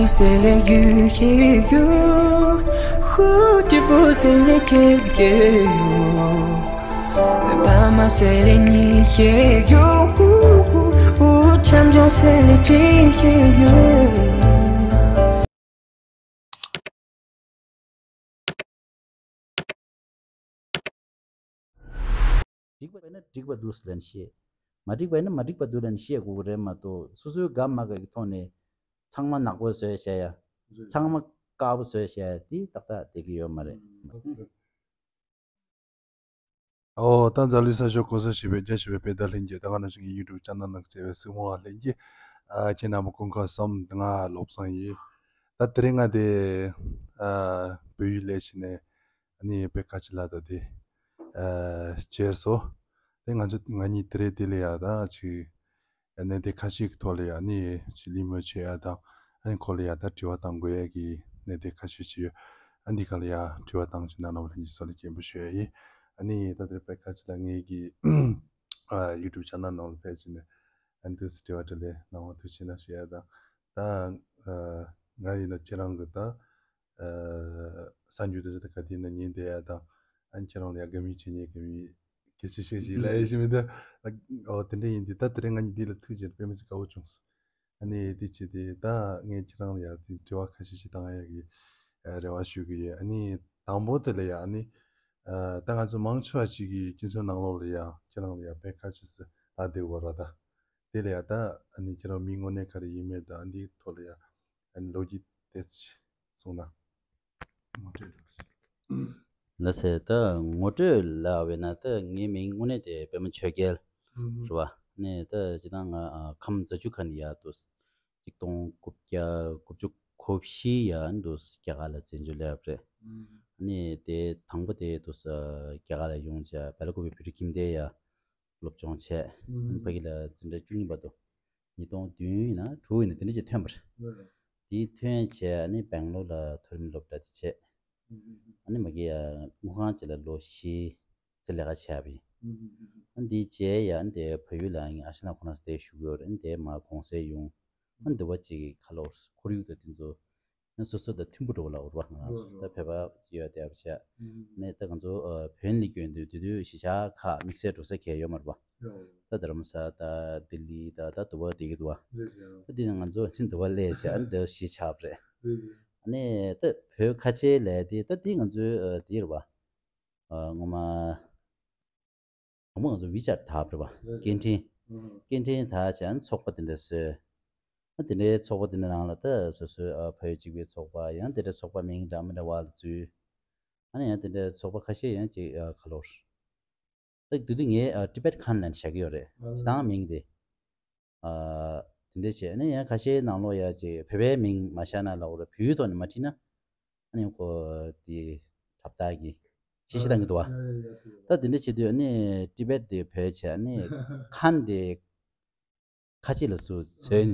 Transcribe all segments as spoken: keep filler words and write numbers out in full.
C'est les yeux qui jouent, route de beau, c'est les quais qui jouent. Pas ma, c'est les nids qui jouent, ou champion, c'est les tricky joues. འགྲིག་པ་ཡིན་ན་འགྲིག་པ་འདུག་ལབ་ནས་བཤད། མ་འགྲིག་པ་ཡིན་ན་མ་འགྲིག་པ་འདུག་ལབ་ནས་བཤད་དགོས་ཀྱི་རེད་མ་གཏོགས། སོ་སོའི་དགའ་མ་དགའ་གི་ཐོག་ནས་ཚང་མ་ནག་པོ་བཟོས་བཤད་ཡ། རེད། ཚང་མ་དཀར་པོ་བཟོས་བཤད་ཡ་དེ་ཏག་ཏག་བསྡད་ཀྱི་ཡོད་མ་རེད། ཨོ། ད་འཛམ་གླིང་ས་ཕྱོགས་གང་སར་བཞུགས་པའི་རྒྱ་ཆེ་བའི་བོད་དང་ལྷན་རྒྱས། ད་ག་ནང་བཞིན་གྱི་ཡུ་ཊུབ་ཆེ་ནལ་ནང་བརྩེ་བའི་གཟིགས་མོ་བ་ལྷན་རྒྱས། ཨ། ཁྱེད་རྣམ་པ་སྐུ་ཁམས་བཟང་། ང་བློ་བཟང་ཡིན། ད་དེ་རིང་ང་དེ། ཨ། བལ་ཡུལ་ལ་ཕྱིན་ནས། ཨ་ནི་བོད་ཁ་ཆེ་ལ་ད་དེ། ཨ། མཇལ་སོང་། དེ་ང་ཚོ་ང་གཉིས་དེ་རིང་དེ་ལ་ཡ་ད་ཅིག་གནད་དོན་ཁ་ཤས་ཀྱི་ཐོག་ལ་ཡ་ཨ་ནི་ཅིག་གླེང་མོལ་བྱེད་ཡ་དང་། ཨ་ནི་ཁོ་ལ་ཡ་ད་དྲི་བ་བཏང་དགོས་ཡ་གི་གནད་དོན་ཁ་ཤས་ཅིག་ཡོད། ཨ་འདི་ག་ལ་ཡ་དྲི་བ་བཏང་བྱས་ན་རྣམ་པ་ལྷན་རྒྱས་ཚོ་ལ་སྙན་པོ་ཞུ་ཡ་ཡིན། ཨ་ནི་ད་དེ་རིང་བོད་ཁ་ཆེ་ལ་ངེད་ཀྱི་ཨ་ཡུ་ཊུབ་ཆེ་ནལ་ནང་ལ་ཕེབས་བྱས་ནས། ཨ་འདུག་སེ་དྲི་བ་དྲིས་ལན་གནང་བ་ཐུགས་རྗེ་ཆེ་གནང་ཞུ་ཡ་དང་། ད་ཨ་ང་ཡིན་ན་ཁྱེད་རང་གི་ད་ཨ་གསར་འགྱུར་དེ་ཚོ་ད་ག་དུས་ཡིན་ན་ཉན་བསྡད་ཡ་དང་། ཨ་ཁྱེད་རང་ལ་ཡ་དགའ་མོས་བྱེད་མཁན་དགའ་མོས་སྐད་ཆ་བཤད་ཤིག་ལབ་ཡ་ཞིག་མི་འདུག་ཨོ་དེ་འདྲ་ཡིན་དུས་ད་དེ་རིང་ང་གཉིས་འདི་ལ་ཐུག་བྱས་དཔེ་མི་སྲིད་དགའ་བོ་བྱུང་སོང་། ཨ་ནི་དེ་བྱས་ཏེ་ད་ངས་ཁྱེད་རང་ལ་ཡ་དེ་དྲི་བ་ཁ་ཤས་ཤིག་བཏང་ཡ་གི་ཨ་རེ་བ་ཞུ་གི་ཡོད། ཨ་ནི་དང་པོ་དེ་ལ་ཡ་ཨ་ནི་ཨ་ད་ང་ཚོ་མང་ཆེ་བ་ཅིག་གི་སྤྱི་ཚོགས་ནང་ལོགས་ལ་ཡ་ཁྱེད་རང་ལ་ཡ་བོད་ཁ་ཆེ་ཟེར་ད་བསྡད་ཡོད་ར། ད་དེ་ལ་ཡ་ད་ཨ་ནི་ཁྱེད་རང་མིང་དངོས་གནས་ག་རེ་ཡིན་མིན་དང་ཨ་འདིའི་ཐོག་ལ་ཡ་ཨ་ནི་ལོ་རྒྱུས་དེ་ཚོ་གསུངས་ན། ལགས་སེ། ད་ངོ་སྤྲོད་ལབ་པ་ཡིན་ན་ད་ངའི་མིང་དངོས་གནས་དེ་པད་མ་ཆོས་རྒྱལ་རེད་པ། ནས་ད་སྤྱིར་བཏང་ང་ཨ་ཁམས་རྫ་ཆུ་ཁ་ནས་ཡར་འདུག་སེ་གཅིག་སྟོང་དགུ་བརྒྱ་དགུ་བཅུ་གོ་བཞི་ཡར་འདུག་སེ་རྒྱ་གར་ལ་བཙན་བྱོལ་སླེབས་པ་རེད། ནས་དེ་དང་པོ་དེ་འདུག་སེ་རྒྱ་གར་ལ་ཡོང་བྱས་སྦེལ་ཀོབ་བོད་རིགས་ཁྱིམ་སྡེ་ཡར་སློབ་སྦྱོང་བྱས། ཕ་གི་ལ་འཛིན་གྲྭ་བཅུ་གཉིས་བར་དུ། ཉིས་སྟོང་བདུན་ཡིན་ན་དྲུག་ཡིན་ན་དེ་འདྲ་ཅིག་ཐོན་པ་རེད། དེ་ཐོན་བྱས་ཨ་ནི་སྦེང་ལོར་ལ་མཐོ་རིམ་སློབ་གྲྭ་དེ་བྱས། ཨ་ནི་མ་གི་ཡ་དངུལ་ཁང་ཅིག་ལ་ལོ་བཞི་ཙམ་ལས་ཀ་བྱས་པ་ཡིན། ཨ་ནི་དེ་བྱས་ཡ་ཨ་ནི་དེ་བལ་ཡུལ་ལ་ངའི་ཨ་ཞང་ལགས་ཁོ་རང་ཚོ་དེ་བཞུགས་ཡོད་རེད། ཨ་ནི་དེ་མར་གུང་སེང་ཡོང་། ཨ་ནི་འདི་བ་ཅིག་ག་ལོར་ཁོར་ཡུག་དང་དེ་ཚོ། ཨ་སོ་སོ་དང་མཐུན་པོ་འགྲོ་བ་ལ་འུར་བ་ང་རང་ཚོ་ད་བོད་པ་ཡོད་བསྡད་པ་བྱས། ནས་ད་ང་ཚོ་ཨ་བོད་ནས་སྐྱོན་དུས་དེ་དུས་གཞིས་ཆགས་ཁག་དམིགས་བསལ་འགྲོ་ས་གང་ཡང་ཡོད་མ་རེད་པ། ད་རྡ་རམ་ས་ད་ལྡི་ལི་ད་ད་དུ་བ་བསྡད་ཀྱི་འདུག་བ། ད་འདི་ང་ཚོ་ཅིག་དུ་བ་སླེབས་བྱས་ཨ་ནི་འདི་གཞིས་ཆགས་པ་རེད། ནས་ད་བོད་ཁ་ཆེ་ལས་དེ་ད་འདི་ང་ཚོའི་ཨ་འདི་རེད་པ། ཨ་སྔོན་མ། དང་པོ་ང་ཚོ་ཝི་ཅེཊ་དར་བ་རེད་པ། སྐད་འཕྲིན། སྐད་འཕྲིན་དར་བྱས་ཨ་ནི་ཚོགས་པ་དེ་འདྲ་བཟོས། ཨ་དེ་འདྲའི་ཚོགས་པ་དེ་འདྲ་ནང་ལ་ད་སོ་སོའི་ཨ་ཕ་ཡུལ་གཅིག་པའི་ཚོགས་པ་ཡང་དེ་འདྲའི་ཚོགས་པ་མིང་འདྲ་མི་འདྲ་བ་ལ་འཛུལ། ཨ་ནི་ཡང་དེ་འདྲའི་ཚོགས་པ་ཁ་ཤས་ཡང་ཅིག་ཨ་ག་ལོར། ད་དེ་དུས་ངས་ཨ་ཊི་བེཊ་ཁཱན་ལབ་ནས་བཞག་གི་ཡོད་རེད། སྤྱིར་བཏང་མིང་དེ། ཨ་དེ་འདྲ་བྱས་ཨ་ནི་ཡང་ཁ་ཤས་ནང་ལོགས་ཡ་ཅིག་བོད་པའི་མིང་མ་བཞག་ན་ལབ་དགོས་རེད། བོད་ཡིག་ཐོག་ནས་མ་བྲིས་ན། ཨ་ནི་ཁོ་དེ་འཁྲབ་སྟེགས་ཀྱི་ཤེས་བཞིན་བཏང་གི་འདུག་བ། ད་དེ་འདྲ་བྱེད་དུས་ཨ་ནི་ཊི་བེཊ་དེ་བོད་བྱས་ཨ་ནི་ཁཱན་དེ་ཁ་ཆེ་ལ་སུ་བཟོས་ནས་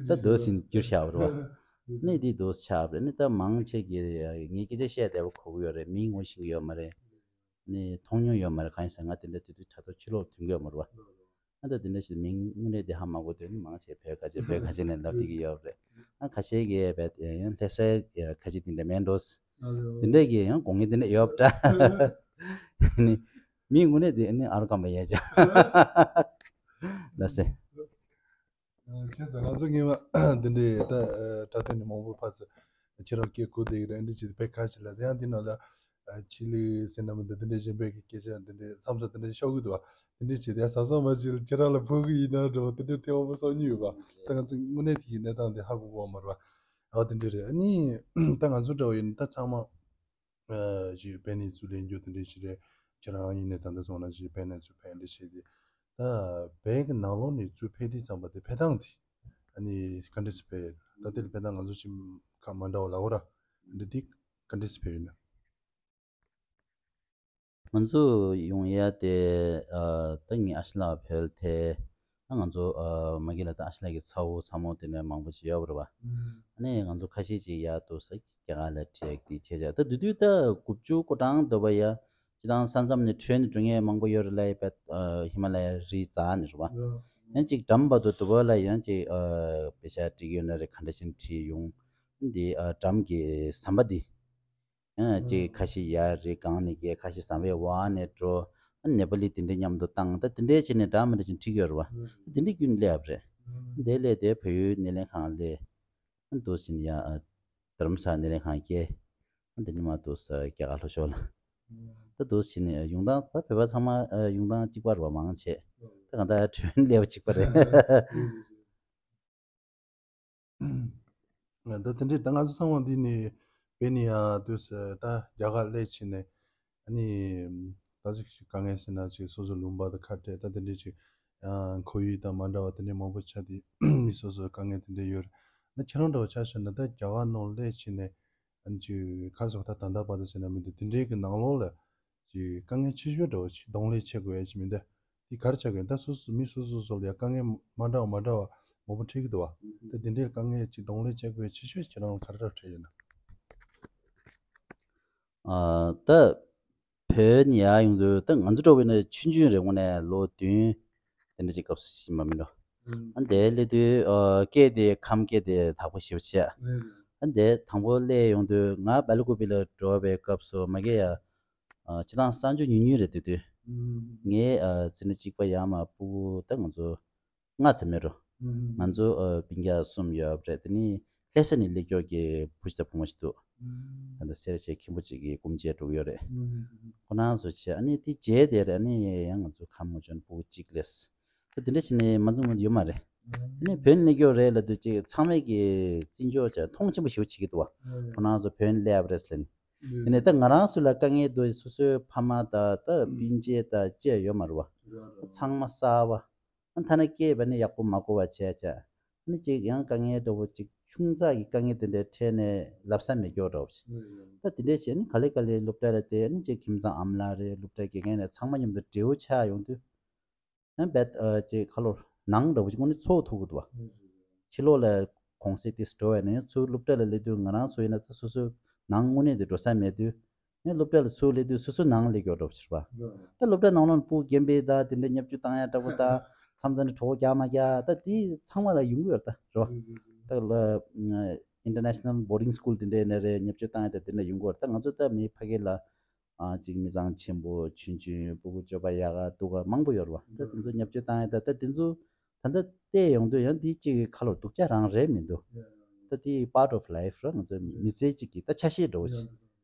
ད་འདུག་སེ་བསྒྱུར་བཞག་པ་རེད་བ། ནས་འདི་འདུག་སེ་ཆགས་པ་རེད། ནས་ད་མང་ཆེ་གིས་ངའི་སྐད་ཆ་བཤད་བདེ་བོ་གོ་གི་ཡོད་རེད། མིང་ངོ་ཤེས་ཀྱི་ཡོད་མ་རེད། ནས་མཐོང་མྱོང་ཡོད་མ་རེད། གང་ཡིན་ཟེར་ང་དེ་འདྲ་དེ་དུས་དྲ་ཐོག་ཕྱི་ལོགས་ཐོན་གི་ཡོད་མ་རེད་བ། ཨ་ད་དེ་འདྲ་ཞིག་མིང་དངོས་གནས་དེ་ཧ་མ་གོ་དུས་ནི་མང་ཆེ་བོད་ཁ་ཆེ་བོད་ཁ་ཆེ་ནས་ལབ་བསྡད་ཀྱི་ཡོད་རེད། ཨ་ཁ་ཤས་ཀྱིས་བས་ཡང་ལྷ་སའི་ཁ་ཆེ་དེ་འདྲ་མེད་འགྲོ། དེ་འདྲས་ཀྱི་ཡང་དགོངས་ངེས་དེ་འདྲ་ཡོད་པ་འདྲ། ནི་མིང་དངོས་གནས་དེ་ནི་ཨ་རོ་སྐམ་པ་ཡས་ཅག་ལ་སེ། ཁྱེད་ཚོ་ང་ཚོ་ངེས་པ་འདི་འདྲའི་ད་དྲ་ཐོག་ནས་མང་པོ་ཕར་ཚུར་ཁྱེད་རང་སྐད་གོ་བསྡད་ཀྱི་རེད། འདི་བྱེད་དུས་བོད་ཁ་ཆེ་ལ་དེ་ཡང་འདི་ནང་ལ་ཆི་ལི་ཟེར་ན་མི་འདུག་འདི་འདྲའི་གཞན་པའི་གི་སྐད་ཆ་འདི་འདྲའི་མཚམས་མཚམས་འདི་འདྲའི་ཤོར་གི་འདུག་བ། འདི་འདྲའི་བྱེད་དུས་ཡང་ས་སོང་མ་ཅིག་ཁྱེད་རང་ལ་ཕོག་གི་ཡིན་ན་འགྲོ་འདི་འདྲའི་ཐེ་བ་མ་སོང་ཉུལ་བ། ད་ང་ཚོ་དངོས་གནས་དེ་གི་གནས་སྟངས་དེ་ཧ་གོ་གོ་བ་མ་རེད་བ། ཨ་འདི་འདྲ་རེད། ཨ་ནི་ད་ང་ཚོ་འདྲ་བ་ཡིན་ན་ད་ཚང་མ། ཨ་ཅིག་བོད་ནས་ཚུར་ལེན་རྒྱུ་དེ་འདྲ་ཞིག་རེད། ཁྱེད་རང་ཡིན་ནའི་ད་ལྟ་སོང་ན་ཅིག་བོད་ནས་ཚུར་ཕེབས་འདྲ་བྱས་ཏེ། ད་བོད་ཀྱི་ནང་ལོགས་ནས་ཚུར་ཕེབས་དུས་ཙམ་པ་དེ་ཕེབས་སྟངས་དེ་ཨ་ནི་ག་འདྲ་སེ་ཕེབས་ཡོད། ད་དེ་ལ་ཕེབས་སྟངས་ང་ཚོ་ཅིག་ཁ་མ་འདྲ་བ་ལ་འོ་ར་འདི་དེ་ག་འདྲ་སེ་ཕེབས་ཡོད་ན། ང་ཚོ་ཡོང་ཡ་དེ་ཨ་ད་ངའི་ཨ་ཞང་ལགས་ཕེབས་ཐལ། ཨ་ང་ཚོ་ཨ་མ་གི་ལ་ད་ཨ་ཞང་ལགས་ཀྱི་ཚ་བོ་ཚ་མོ་དེ་འདྲ་མང་པོ་ཞིག་ཡོད་པ་རེད་བ། ཨ་ནི་ང་ཚོ་ཁ་ཤས་ཅིག་ཡར་འདུག་སེ་རྒྱ་གར་ལ་བྲོས་ཏེ་བྱས་བྱས་ད་དེ་དུས་ད་དགུ་བཅུ་གོ་གྲངས་འདུག་པ་ཡ། སྤྱིར་བཏང་ས་མཚམས་ནས་བྲོས་ནས་འགྲོ་མཁན་མང་པོ་ཡོད་རེད་ལབ་ཡ་བས། ཨ་ཧི་མ་ལ་ཡའི་རི་འཛེགས་ནས་རེད་བ། ཡང་ཅིག་འགྲམ་བར་དུ་དུ་བ་ལ་ཡང་ཅིག་ཨ་པེ་ཤ་བྲིས་ཡོད་ན་རེད། ག་འདྲ་ཞིག་བྲིས་ཡོང་། འདི་ཨ་འགྲམ་གྱི་ཟམ་པ་འདི། ཨ་ཅིག་ཁ་ཤས་ཡར་རེ་སྒང་ནས་བརྒལ། ཁ་ཤས་ཟམ་པའི་འོག་ནས་འགྲོ། ཨ་ནེ་པ་ལི་དེ་འདྲའི་མཉམ་དུ་བཏང་། ད་དེ་འདྲའི་བྱས་ནས་འདྲ་མི་འདྲ་ཅིག་འཁྲིད་ཀྱི་ཡོད་རེད་པ། ཨ་དེ་འདྲའི་བརྒྱུད་ནས་སླེབས་པ་རེད། ཨ་དེ་སླེབས་དེ་བལ་ཡུལ་སྣེ་ལེན་ཁང་སླེབས། ཨ་འདུག་ཟིན་ཡ་ཨ་རྡ་རམ་ས་ལ་སྣེ་ལེན་ཁང་བསྐྱལ། ཨ་དེ་ནས་མར་འདུག་ས་རྒྱ་གར་ལྷོ་ཕྱོགས་ལ། ད་འདུག་ཟིན་ཡ་ཡོང་སྟངས་ད་བོད་པ་ཚང་མ་ཨ་ཡོང་སྟངས་གཅིག་པ་རེད་པ། མང་ཆེ་ད་གང་ལྟར་གྲོན་སླེབས་པ་གཅིག་པ་རེད། ད་དེ་འདྲས་ད་ང་ཚོ་ཚང་མ་འདི་ནས་བོད་ནས་ཡར་འདུག་ས་ད་རྒྱ་གར་སླེབས་བྱས་ནས། ཨ་ནི་ད་ཅིག་ཅིག་དཀའ་ངལ་ཟེར་ན་ཅིག་སོ་སོ་ལུང་པ་དང་ཁ་བྲལ། ད་དེ་འདྲས་ཅིག་ཨ་ཁོར་ཡུག་དང་མ་འདྲ་བ་དེ་འདྲས་མང་པོ་ཆགས་ཏེ་མི་སོ་སོ་དཀའ་ངལ་དེ་འདྲས་ཡོད་རེད། ད་ཁྱེད་རང་འདྲ་བ་ཆ་བཞག་ན་ད་རྒྱ་གར་ནང་སླེབས་བྱས་ནས་ཨ་ནི་ཅིག་ག་རེ་ཟེར་བ། ད་ད་ལྟ་བར་དུ་ཟེར་ན་མི་འདུག་དེ་འདྲའི་གི་ནང་ལོགས་ལ་ཅིག་དཀའ་ངལ་ཆེ་ཤོས་འདྲ་བོ་ཅིག་གདོང་ལེན་བྱེད་དགོས་ཡ་ཅིག་མི་འདུག་དེ་ག་རེ་ཆགས་ཀྱི་ཡོད། ད་སོ་སོ་མི་སོ་སོ་སོ་ལ་ཡ་དཀའ་ངལ་མ་འདྲ་བ་མ་འདྲ་བ་མང་པོ་འཕྲད་ཀྱི་འདུག་བ། ད་དེ་འདྲའི་དཀའ་ངལ་ཅིག་གདོང་ལེན་བྱེད་དགོས་ཡ་ཆེ་ཤོས་ཁྱེད་རང་ལ་ག་རེ་འདྲ་བོ་འཕྲད་ཡོད་ན། ཨ་ད་བོད་ནས་ཡར་ཡོང་དུས་ད་ང་ཚོ་འདྲ་བོ་ཡིན་ན་ཆུང་ཆུང་རེད། དངོས་གནས་ལོ་བདུན་དེ་འདྲ་ཅིག་སྐབས་སུ་ཕྱིན་པ་མིན་འགྲོ། ཨ་འདིར་སླེབས་དུས་ཨ་སྐད་དེ་ཁམས་སྐད་དེ་དག་པོ་ཞེ་པོ་བྱས། ཨ་འདིར་དང་པོ་སླེབས་ཡོང་དུས་ང་སྦེལ་ཀོབ་ལ་འགྲོ་བའི་སྐབས་སུ་མ་གི་ཡ་ཨ་སྤྱིར་བཏང་གསར་འབྱོར་ཉུང་ཉུང་རེད། དེ་དུས་ངའི་ཨ་ཚེ་ནི་གཅིག་པ་ཡར་མར་སྤུ་གུ་ད་ང་ཚོ་ལྔ་ཙམ་ཡོད་འགྲོ། ང་ཚོ་ཨ་སྤུན་ཀྱག་གསུམ་ཡོད་རེད། དེ་ནི་ལྷ་ས་ནས་སླེབས་མཁན་གྱི་བུ་ཞིག་དང་བུ་མོ་ཞིག་འདུག་ད་ལྟ་སེར་བྱེས་མཁན་པོ་གཅིག་གིས་སྐུ་མཇལ་འགྲོ་གི་ཡོད་རེད། ཁོ་རང་ཚོ་བྱས། ཨ་ནི་དེ་རྗེས་དེར་ཨ་ནི་ཡང་ང་ཚོ་ཁམས་ངོ་ཆོན་སྤུ་གུ་གཅིག་སླེབས། ད་དེ་འདྲ་བྱས་ནས་མ་འཛོམས་མི་ཡོད་མ་རེད། ཨ་ནི་བོད་ནས་སླེབས་མཁན་རེད་ལབ་དུས་ཅིག་ཚང་མས་ཀྱི་བརྩི་འཇོག་བྱས་མཐོང་ཆེན་པོ་ཞེ་པོ་བྱེད་ཀྱི་འདུག་བ། ཁོ་རང་ཚོ་བོད་ནས་སླེབས་པ་རེད་ཟེར་ནས། དེ་ནས་ད་ང་རང་ཚོ་ལ་དཀའ་ངལ་འདུག་སོ་སོའི་ཕ་མ་དང་ད་སྤུན་མཆེད་དང་བཅས་ཡོད་མ་རེད་བ། ཚང་མ་གསར་བ། ཨ་ཐ་ན་སྐད་བ་ནི་ཡག་པོ་མ་གོ་བ་བྱས་བྱས། ཨ་ནི་ཅིག་ཡང་དཀའ་ངལ་འདྲ་བོ་ཅིག་ཆུང་ཙག་གི་དཀའ་ངལ་དེ་འདྲ་འཕྲད་ནས་ལབ་ས་མེད་སྐྱོ་འདྲ་བོ་ཞིག་ད་དེ་འདྲ་བྱས་ནས་ག་ལེ་ག་ལེ་སློབ་གྲྭ་ལ་བསྡད། ཨ་ནི་ཅིག་ཁྱིམ་ཚང་ཨ་མ་ལགས་རེད། སློབ་གྲྭ་དགེ་རྒན་རེད། ཚང་མ་མཉམ་དུ་འབྲེལ་བོ་ཆགས་ཡོང་དུས། ཨ་བད་ཨ་ཅིག་ཁ་ལོ་ནང་འདྲ་བོ་ཅིག་དངོས་གནས་ཚོར་ཐུབ་ཀྱི་འདུག་བ། ཕྱི་ལོགས་ལ་གུང་སེང་དེ་འགྲོ་བས་ན་ཡང་ཚུར་སློབ་གྲྭ་ལ་སླེབས་དུས་ང་རང་ཚོ་ཡིན་ན་ད་སོ་སོའི་ནང་དངོས་གནས་དེ་འགྲོ་ས་མེད་དུས། ངས་སློབ་གྲྭ་ལ་ཚུར་སླེབས་དུས་སོ་སོའི་ནང་སླེབས་ཀྱི་ཡོད་འདྲ་པོ་ཞིག་རེད་པ། ད་སློབ་གྲྭ་ནང་ལོགས་ཕྲུ་གུ་རྒན་པའི་ད་དེ་འདྲ་བརྙས་བཅོས་བཏང་ཡ་འདྲ་པོ་དང་མཚམས་མཚམས་ནས་གྲོགས་པོ་རྒྱག་མ་རྒྱག་ད་དེ་ཚང་མ་ལ་ཡོང་གི་ཡོད་རེད་ད། རེད་པ། ད་ལ་International Boarding School དེ་འདྲའི་ནས་རེད། བརྙས་བཅོས་བཏང་ཡ་ད་དེ་འདྲ་ཡོང་གི་ཡོད་རེད། ད་ང་ཚོ་ད་མི་ཕ་གི་ལ་ཨ་ཅིག་མི་ཚང་ཆེན་པོ་ཆུང་ཆུང་ཕྲུ་གུ་སྤྱོད་པ་ཡག་ག་སྡུག་ག་མང་པོ་ཡོད་རེད་པ། ད་དེ་ཚོ་བརྙས་བཅོས་བཏང་ཡ་ད་ད་དེ་ཚོ་ད་ལྟ་བལྟས་ཡོང་དུས་ཡང་དེ་གཅིག་གི་ཁ་ལོ་སྡུག་ཅག་རང་རེད་མི་འདུག་ད་དེ་part of life རེད། ང་ཚོ་མི་ཚེ་གཅིག་གི་ད་ཆ་ཤས་འདྲ་པོ་ཞིག་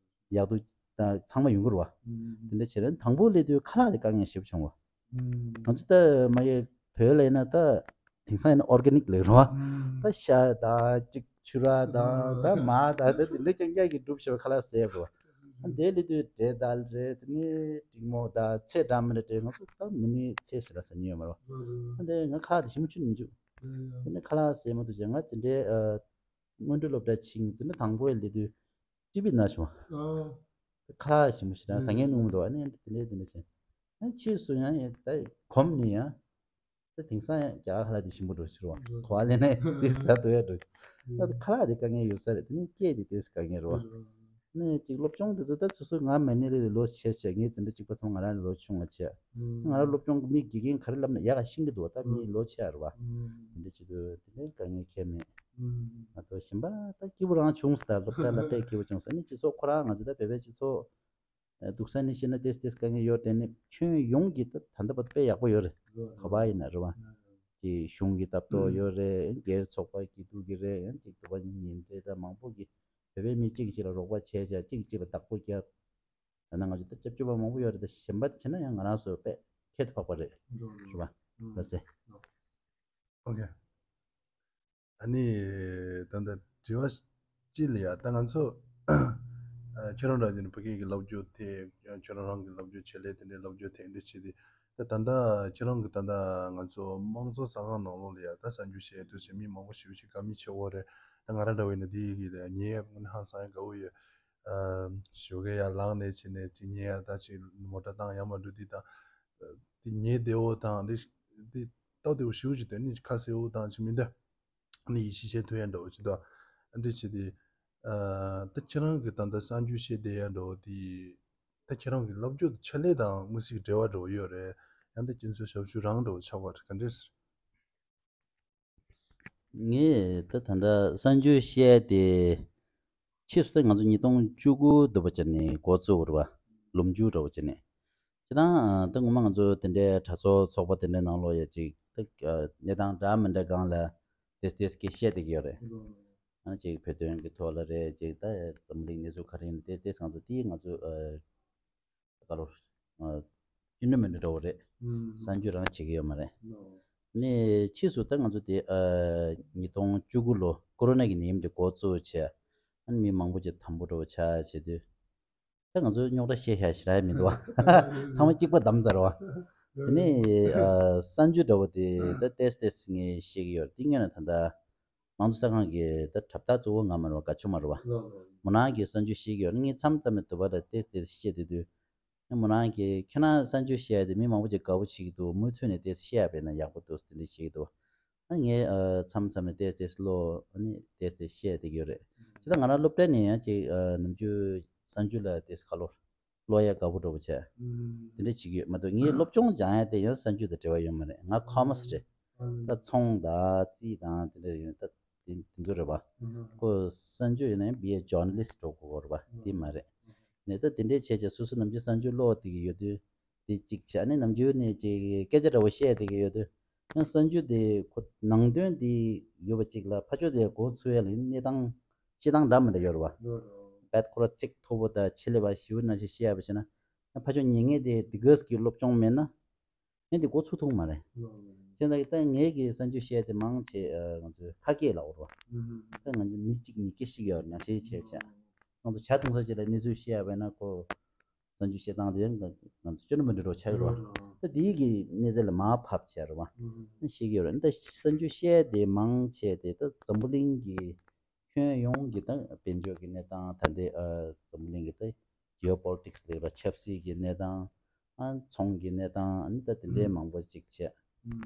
ཡག་སྡུག་ད་ཚང་མ་ཡོང་གི་རེད་པ། དེ་འདྲ་བྱས་ན་དང་པོ་སླེབས་དུས་ཁ་ལག་དེ་དཀའ་ངལ་ཞེ་པོ་བྱུང་བ། ང་ཚོ་ད་མ་གི་བོད་ལ་ཡིན་ན་ད་དེང་སང་ཡིན་ན་organic ལབ་རེད་པ། ད་ཤ་དང་ཅིག་ཕྱུ་ར་དང་ད་མར་དང་ད་དེ་འདྲ་རྐྱང་རྐྱང་གི་གྲུབ་བྱས་པའི་ཁ་ལག་ཟས་རེད་པ། ཨ་འདིར་སླེབས་དུས་འབྲས་དང་རེད། དེ་ནས་འབྲིང་མོ་དང་ཚལ་འདྲ་མི་འདྲ་འདྲ། ང་ཚོ་ད་མི་ནི་ཚལ་ཞིག་ལ་ཟ་མྱོང་ཡོད་མ་རེད་པ། ཨ་འདིར་ང་ཁ་ལག་དེ་ཞིམ་པོ་ཅིག་མི་འཇུག་དེ་ནས་ཁ་ལག་ཟས་མ་ཐུབ་བྱས་ང་དེ་འདྲའི་ཨ། སྔོན་འགྲོ་སློབ་གྲྭ་ཕྱིན་ཙི་ན་དང་པོ་ཡར་སླེབས་དུས་ཊི་བི་ན་བྱུང་བ། ཁ་ལག་ཞིམ་པོ་ཞིག་རང་ཟ་མཁན་མཐོང་མི་འདུག་ཨ་ནི་དེ་འདྲ་དེ་འདྲ་བྱས། ཨ་ཕྱིས་སུ་ཡང་ཡང་ད་གོམས་ནས་ཡང་ད་དེང་སང་ཡང་རྒྱ་གར་ཁ་ལག་དེ་ཞིམ་པོ་འདྲ་ཞིག་རེད་པ། གོ་བ་ལེན་ནས་དེ་ཟ་འདོད་ཡ་འདྲ་ཞིག་ད་ཁ་ལག་དེ་དཀའ་ངལ་ཡོད་ས་རེད། དེ་ནས་སྐད་དེ་དེ་དཀའ་ངལ་རེད་པ། ནས་ཅིག་སློབ་སྦྱོང་དེ་ཚོ་ད་སོ་སོ་ང་མ་ནི་ལ་ལོ་ཆེ་ཆེ། ངའི་འཛིན་གྲྭ་གཅིག་པ་ཚང་མ་ང་རང་ལོ་ཆུང་བ་བྱས། ང་རང་སློབ་སྦྱོང་གི་མི་དགེ་རྒན་ག་རེ་ལབ་ན་ཡག་ག་ཤེས་ཀྱི་འདུག་ད་མི་ལོ་ཆེ་ཡ་རེད་པ། དེ་འདྲ་བྱེད་དུས་དེ་འདྲའི་དཀའ་ངལ་ཁྱད་མེད། ང་ཚོ་གཞན་པ་ད་སྐྱིད་པོ་རང་བྱུང་ཟེར། ད་སློབ་གྲྭ་ལ་དཔེ་སྐྱིད་པོ་བྱུང་ཟེར། ཨ་ནི་སྤྱི་ཚོགས་ཁོ་རང་ང་ཚོ་ད་བོད་པའི་སྤྱི་ཚོགས་སྡུག་ས་ནི་བཤད་ན་ཏོག་ཙམ་ཏོག་ཙམ་དཀའ་ངལ་ཡོད་རེད། དེ་ནི་ཁྱོན་ཡོངས་ཀྱི་ད་ད་ལྟ་བར་དཔེ་ཡག་པོ་ཡོད་རེད། ག་པར་ཡིན་ན་རེད་པ། ཀྱི་གཞུང་གི་ལྟ་རྟོག་ཡོད་རེད། སྒེར་ཚོགས་པ་སྐྱིད་སྡུག་གི་རེད། ཡང་ཅིག་འདུག་པ་ཉིན་རེ་ད་མང་པོ་གི་བོད་པའི་མི་གཅིག་གིས་གཅིག་ལ་རོགས་པ་བྱས་བྱས། གཅིག་གིས་གཅིག་ལ་བདག་པོ་རྒྱབ། ད་ནང་ང་ཚོ་ད་སྐྱབས་བཅོལ་བ་མང་པོ་ཡོད་རེད། ད་གཞན་པ་བྱས་ན་ཡང་ང་རང་ཚོ་དཔེ་ཁྱད་དུ་འཕགས་པ་རེད། རེད་པ། ལགས་སེ། ཨོ་ཁེ། ཨ་ནི་ད་ལྟ་དྲི་བ་གཅིག་ལ་ཡ། ད་ང་ཚོ་ཨ་ཁྱེད་རང་འདྲ་བྱས་ནས་ཕ་གི་གི་སློབ་སྦྱོང་དེ་ཁྱེད་རང་རང་གི་སློབ་སྦྱོང་བྱེད་ལས་དེ་འདྲའི་སློབ་སྦྱོང་དེ་འདྲ་བྱས་ཏེ། ད་ད་ལྟ་ཁྱེད་རང་གི་ད་ལྟ་ང་ཚོ་དམངས་གཙོ་གསར་ཁང་ནང་ལོགས་ལ་ཡ་ད་གསར་འགྱུར་བཤད་དུས་ཚོད་མི་མང་པོ་ཞེ་པོ་ཅིག་དགའ་མི་ཆེ་བོ་རེད། ད་ང་རང་འདྲ་བ་ཡིན་ན་དེ་གི་ལ་ཉན་ཡ་ཧང་སང་ཡ་དགའ་བོ་ཡོད། ཨ་ཞོགས་ཀས་ཡར་ལངས་ནས་བྱས་ནས་ཅིག་ཉན་ཡ། ད་ཅིག་མོ་ཊ་བཏང་ཡར་མར་འགྲོ་དུས་ད་དེ་ཉན་བདེ་བོ་དང་དེ་དེ་ལྟོ་བདེ་བོ་ཞེ་པོ་ཅིག་འདུག་ཨ་ནི་ཁ་གསལ་བོ་དང་ཅིག་མི་འདུག་ཨ་ནི་ཡིད་ཆེས་བྱེད་ཐུབ་ཡ་འདྲ་བོ་ཅིག་འདུག་ཨ་འདི་བྱས་ཏེ་ཨ་ད་ཁྱེད་རང་གི་ད་ལྟ་གསར་འགྱུར་བཤད་བསྡད་ཡ་འདྲ་བོ་དེ་ད་ཁྱེད་རང་གི་སློབ་སྦྱོང་དང་ཕྱག་ལས་དང་དམིགས་བསལ་གྱི་འབྲེལ་བ་འདྲ་བོ་ཡོད་རེད། ཡང་ད་ཁྱེད་ཚོའི་ཞབས་ཞུ་རང་འདྲ་བོ་ཆགས་པ་རེད། ག་འདྲས་ཟེར། ངས་ད་ད་ལྟ་གསར་འགྱུར་བཤད་དེ་ཕྱིས་སུ་ད་ང་ཚོ་ཉིས་སྟོང་བཅུ་དགུ་འདྲ་པོ་ཅིག་ནས་འགོ་བཙུགས་པ་རེད་བ། ལོ་མཇུག་འདྲ་པོ་ཅིག་ནས། ཁྱེད་རང་ད་ངོ་མ་ང་ཚོ་དེ་འདྲའི་གྲྭ་ཚོགས་ཚོགས་པ་དེ་འདྲའི་ནང་ལོགས་ཡ་ཅིག་ད་གནས་སྟངས་འདྲ་མི་འདྲ་སྒང་ལ་ཏོག་ཙམ་ཏོག་ཙམ་སྐད་བཤད་བསྡད་ཀྱི་ཡོད་རེད། ཨ་ཅིག་བོད་དོན་གྱི་ཐོག་ལ་རེད། ཅིག་ད་འཛམ་བུ་གླིང་གནས་ཚུལ་ག་རེ་ཡིན་ཏོག་ཙམ་ང་ཚོ་དེ་ང་ཚོ་ཨ། ད་ལོ། ཨ། སྤྱི་འདོམས་མི་འདྲ་འདྲ་བོ་རེད། ཨུམ། གསར་འགྱུར་རང་བྱེད་ཀྱི་ཡོད་མ་རེད། ནོ། ནས་ཕྱིས་སུ་ད་ང་ཚོ་དེ་ཨ། ཉིས་སྟོང་བཅུ་དགུ་ལོ་ཀོ་རོ་ན་གི་ནད་ཡམས་དེ་འགོ་བཙུགས་བྱས། ཨ་ནི་མི་མང་པོ་ཅིག་དམ་པོ་འདྲ་བོ་ཆགས་བྱས་དུས། ད་ང་ཚོ་རྙོག་དྲ་བཤད་ཤ་ཞེ་དྲག་མི་འདུག་བ། ཚང་མ་གཅིག་པ་བསྡམས་ཚར་བ། དེ་ནས་ཨ། གསར་འགྱུར་འདྲ་བོ་དེ་ད་ཏོག་ཙམ་ཏོག་ཙམ་ངས་བཤད་ཀྱི་ཡོད་རེད། དེ་སྔོན་ལ་ད་ལྟ། མང་གཙོ་གསར་ཁང་གི་ད་གྲབས་རྟགས་གཙོ་བོ་ང་མ་རེད་བ། དགའ་ཕྱུག་མ་རེད་བ། ལགས་ལགས། མོ་རང་གིས་གསར་འགྱུར་བཤད་ཀྱི་ཡོད། ངས་མཚམས་མཚམས་ནས་དུ་བ་ལ་ཏོག་ཙམ་བཤད་བསྡད་དུས། མོ་རང་གིས་ཁྱོད་རང་གསར་འགྱུར་བཤད་དེ་མི་མང་པོ་ཅིག་དགའ་པོ་བྱེད་ཀྱི་འདུག་མུ་མཐུད་ནས་ཏོག་ཙམ་བཤད་ཡ་བྱས་ན་ཡག་པོ་འདུག་དེ་འདྲ་བཤད་ཀྱི་འདུག་ཨ་ངས་ཨ། མཚམས་མཚམས་ནས་ཏོག་ཙམ་ཏོག་ཙམ་ཀློག་ཨ་ནི་ཏོག་ཙམ་ཏོག་ཙམ་བཤད་བསྡད་ཀྱི་ཡོད་རེད། ཅི་ད་ང་རང་སློབ་གྲྭ་ནས་ཡང་ཅིག་ཨ། ནམ་རྒྱུན་གསར་འགྱུར་ལ་ཏོག་ཙམ་ཁ་ལོ། ཀློག་ཡ་དགའ་པོ་འདྲ་པོ་བྱས། ཨུམ། དེ་འདྲ་བྱེད་ཀྱི་ཡོད་མ་གཏོགས་ངའི་སློབ་སྦྱོང་སྦྱང་ཡ་དེ་ཡང་གསར་འགྱུར་དང་འབྲེལ་བ་ཡོད་མ་རེད། ང་ཁོ་མར་སི་རེད། ཨུམ། ད་ཚོང་དང་རྩིས་དང་དེ་འདྲ་ཡོད། ད་དེ་དེ་ཚོ་རེད་པ། ཨུམ། ཁོ་གསར་འགྱུར་ཡིན་ན་ཡང་བི་ཨེ་ཇོར་ན་ལི་སི་འགྲོ་དགོས་རེད་པ། དེ་མ་རེད། ནས་ད་དེ་འདྲ་བྱས་བྱས་སོ་སོ་ནམ་རྒྱུན་གསར་འགྱུར་ཀློག་བསྡད་ཀྱི་ཡོད་དུས། དེ་གཅིག་བྱས། ཨ་ནི་ནམ་རྒྱུན་ནས་ཅིག་སྐད་ཆ་འདྲ་པོ་བཤད་བསྡད་ཀྱི་ཡོད་དུས། ཡང་གསར་འགྱུར་དེ་ཁོ་ནང་དོན་དེ་ཡོད་པ་གཅིག་ལ་ཕར་ཕྱོགས་དེ་འགོ་ཚུགས་ཡ་ལ་གནས་སྟངས་བཤད་སྟངས་འདྲ་མི་འདྲ་ཡོད་རེད་པ། ཡོད་རེད། བད་ཁོ་ར་ཚིག་མཐོ་པོ་དང་ཆེད་ལས་པ་ཞེ་པོ་ནང་བཞིན་བཤད་ཡ་བྱས་ན། ཡང་ཕར་ཕྱོགས་ཉན་མཁན་དེ་དེ་གས་ཀྱི་སློབ་སྦྱོང་མེད་ན། ཡང་དེ་འགོ་ཚུགས་ཐུབ་མ་རེད། ཡོད་རེད། བྱས་ཙང་ད་ངས་ཀྱི་གསར་འགྱུར་བཤད་དེ་མང་ཆེ་ཨ། ང་ཚོའི་ཁ་སྐད་ལ་འོར་བ། ཨུམ། ད་ང་ཚོ་མི་གཅིག་གཉིས་ཀ་ཤེས་ཀྱི་ཡོད་རེད། ནང་བཤད་བྱས་བྱས། ང་ཚོ་ཇ་འཐུང་ས་ཅིག་ལ་གནས་ཚུལ་བཤད་ཡ་བྱས་ན་ཁོ། གསར་འཇུག་བཤད་སྟངས་དེ་ཡང་ང་ཚོ་སྤྱོད་ནོར་མི་འདྲ་བོ་ཆགས་ཀྱི་རེད་པ། ད་དེའི་གི་གནས་ཚད་ལ་མར་ཕབ་བྱས་རེད་པ། ཤེས་ཀྱི་ཡོད་རེད། ད་གསར་འཇུག་བཤད་དེ་མང་ཆེ་དེ་ད་འཛམ་བུ་གླིང་གི་ཁྱོན་ཡོངས་ཀྱི་ད་དཔལ་འབྱོར་གྱི་གནས་སྟངས། ད་ལྟའི་ཨ་འཛམ་བུ་གླིང་གི་ད་ཇི་ཨོ་པོ་ལི་ཊིག་སི་ལབ་པ་ཆབ་སྲིད་ཀྱི་གནས་སྟངས། ཨ་ཚོང་གི་གནས་སྟངས། ཨ་ནི་ད་དེ་འདྲའི་མང་པོ་ཅིག་བྱས།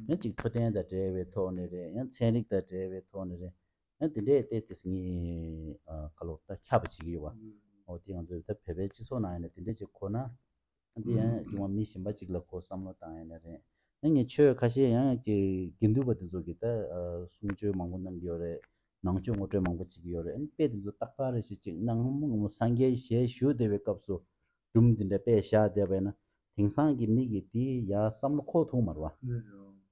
ཡང་ཅིག་འཕྲོད་བསྟེན་དང་འབྲེལ་བའི་ཐོག་ནས་རེད། ཡང་ཚན་རིག་དང་འབྲེལ་བའི་ཐོག་ནས་རེད། ཡང་དེ་འདྲས་ཏོག་ཙམ་ངས་ཨ་ཁ་ལོ་ད་ཁྱབ་པ་བྱེད་ཀྱི་ཡོད་པ། ཨོ་དེ་ང་ཚོས་ད་བོད་པའི་སྤྱི་ཚོགས་ནང་ཡིན་ན་དེ་འདྲས་ཅིག་གོ་ན། ཨ་འདི་ཡང་སྒེར་མ་མི་གཞན་པ་ཅིག་ལ་ཁོ་བསམ་བློ་བཏང་ཡིན་ན་རེད། ཡང་ངས་ཆོས་ཁ་ཤས་ཡང་ཀྱི་དགེ་འདུན་པ་དེ་ཚོ་གི་ད་ཨ་གསུང་ཆོས་མང་པོ་གནང་གི་ཡོད་རེད། ནང་ཆོས་ངོ་སྤྲོད་མང་པོ་བྱེད་ཀྱི་ཡོད་རེད། ཨ་ནི་དཔེ་དེ་ཚོ་རྟག་པར་རེ་བཞིན་ཅིག་གནང་མོ་ངོ་མོ་སངས་རྒྱས་ཞལ་བཞུགས་བསྡད་པའི་སྐབས་སུ། སྒྲུང་འདི་འདྲ་དཔེ་བཞག་བསྡད་པ་ཡིན་ན། དེང་སང་གི་མི་གིས་དེ་ཡར་བསམ་བློ་འཁོར་ཐུབ་མ་རེད་པ།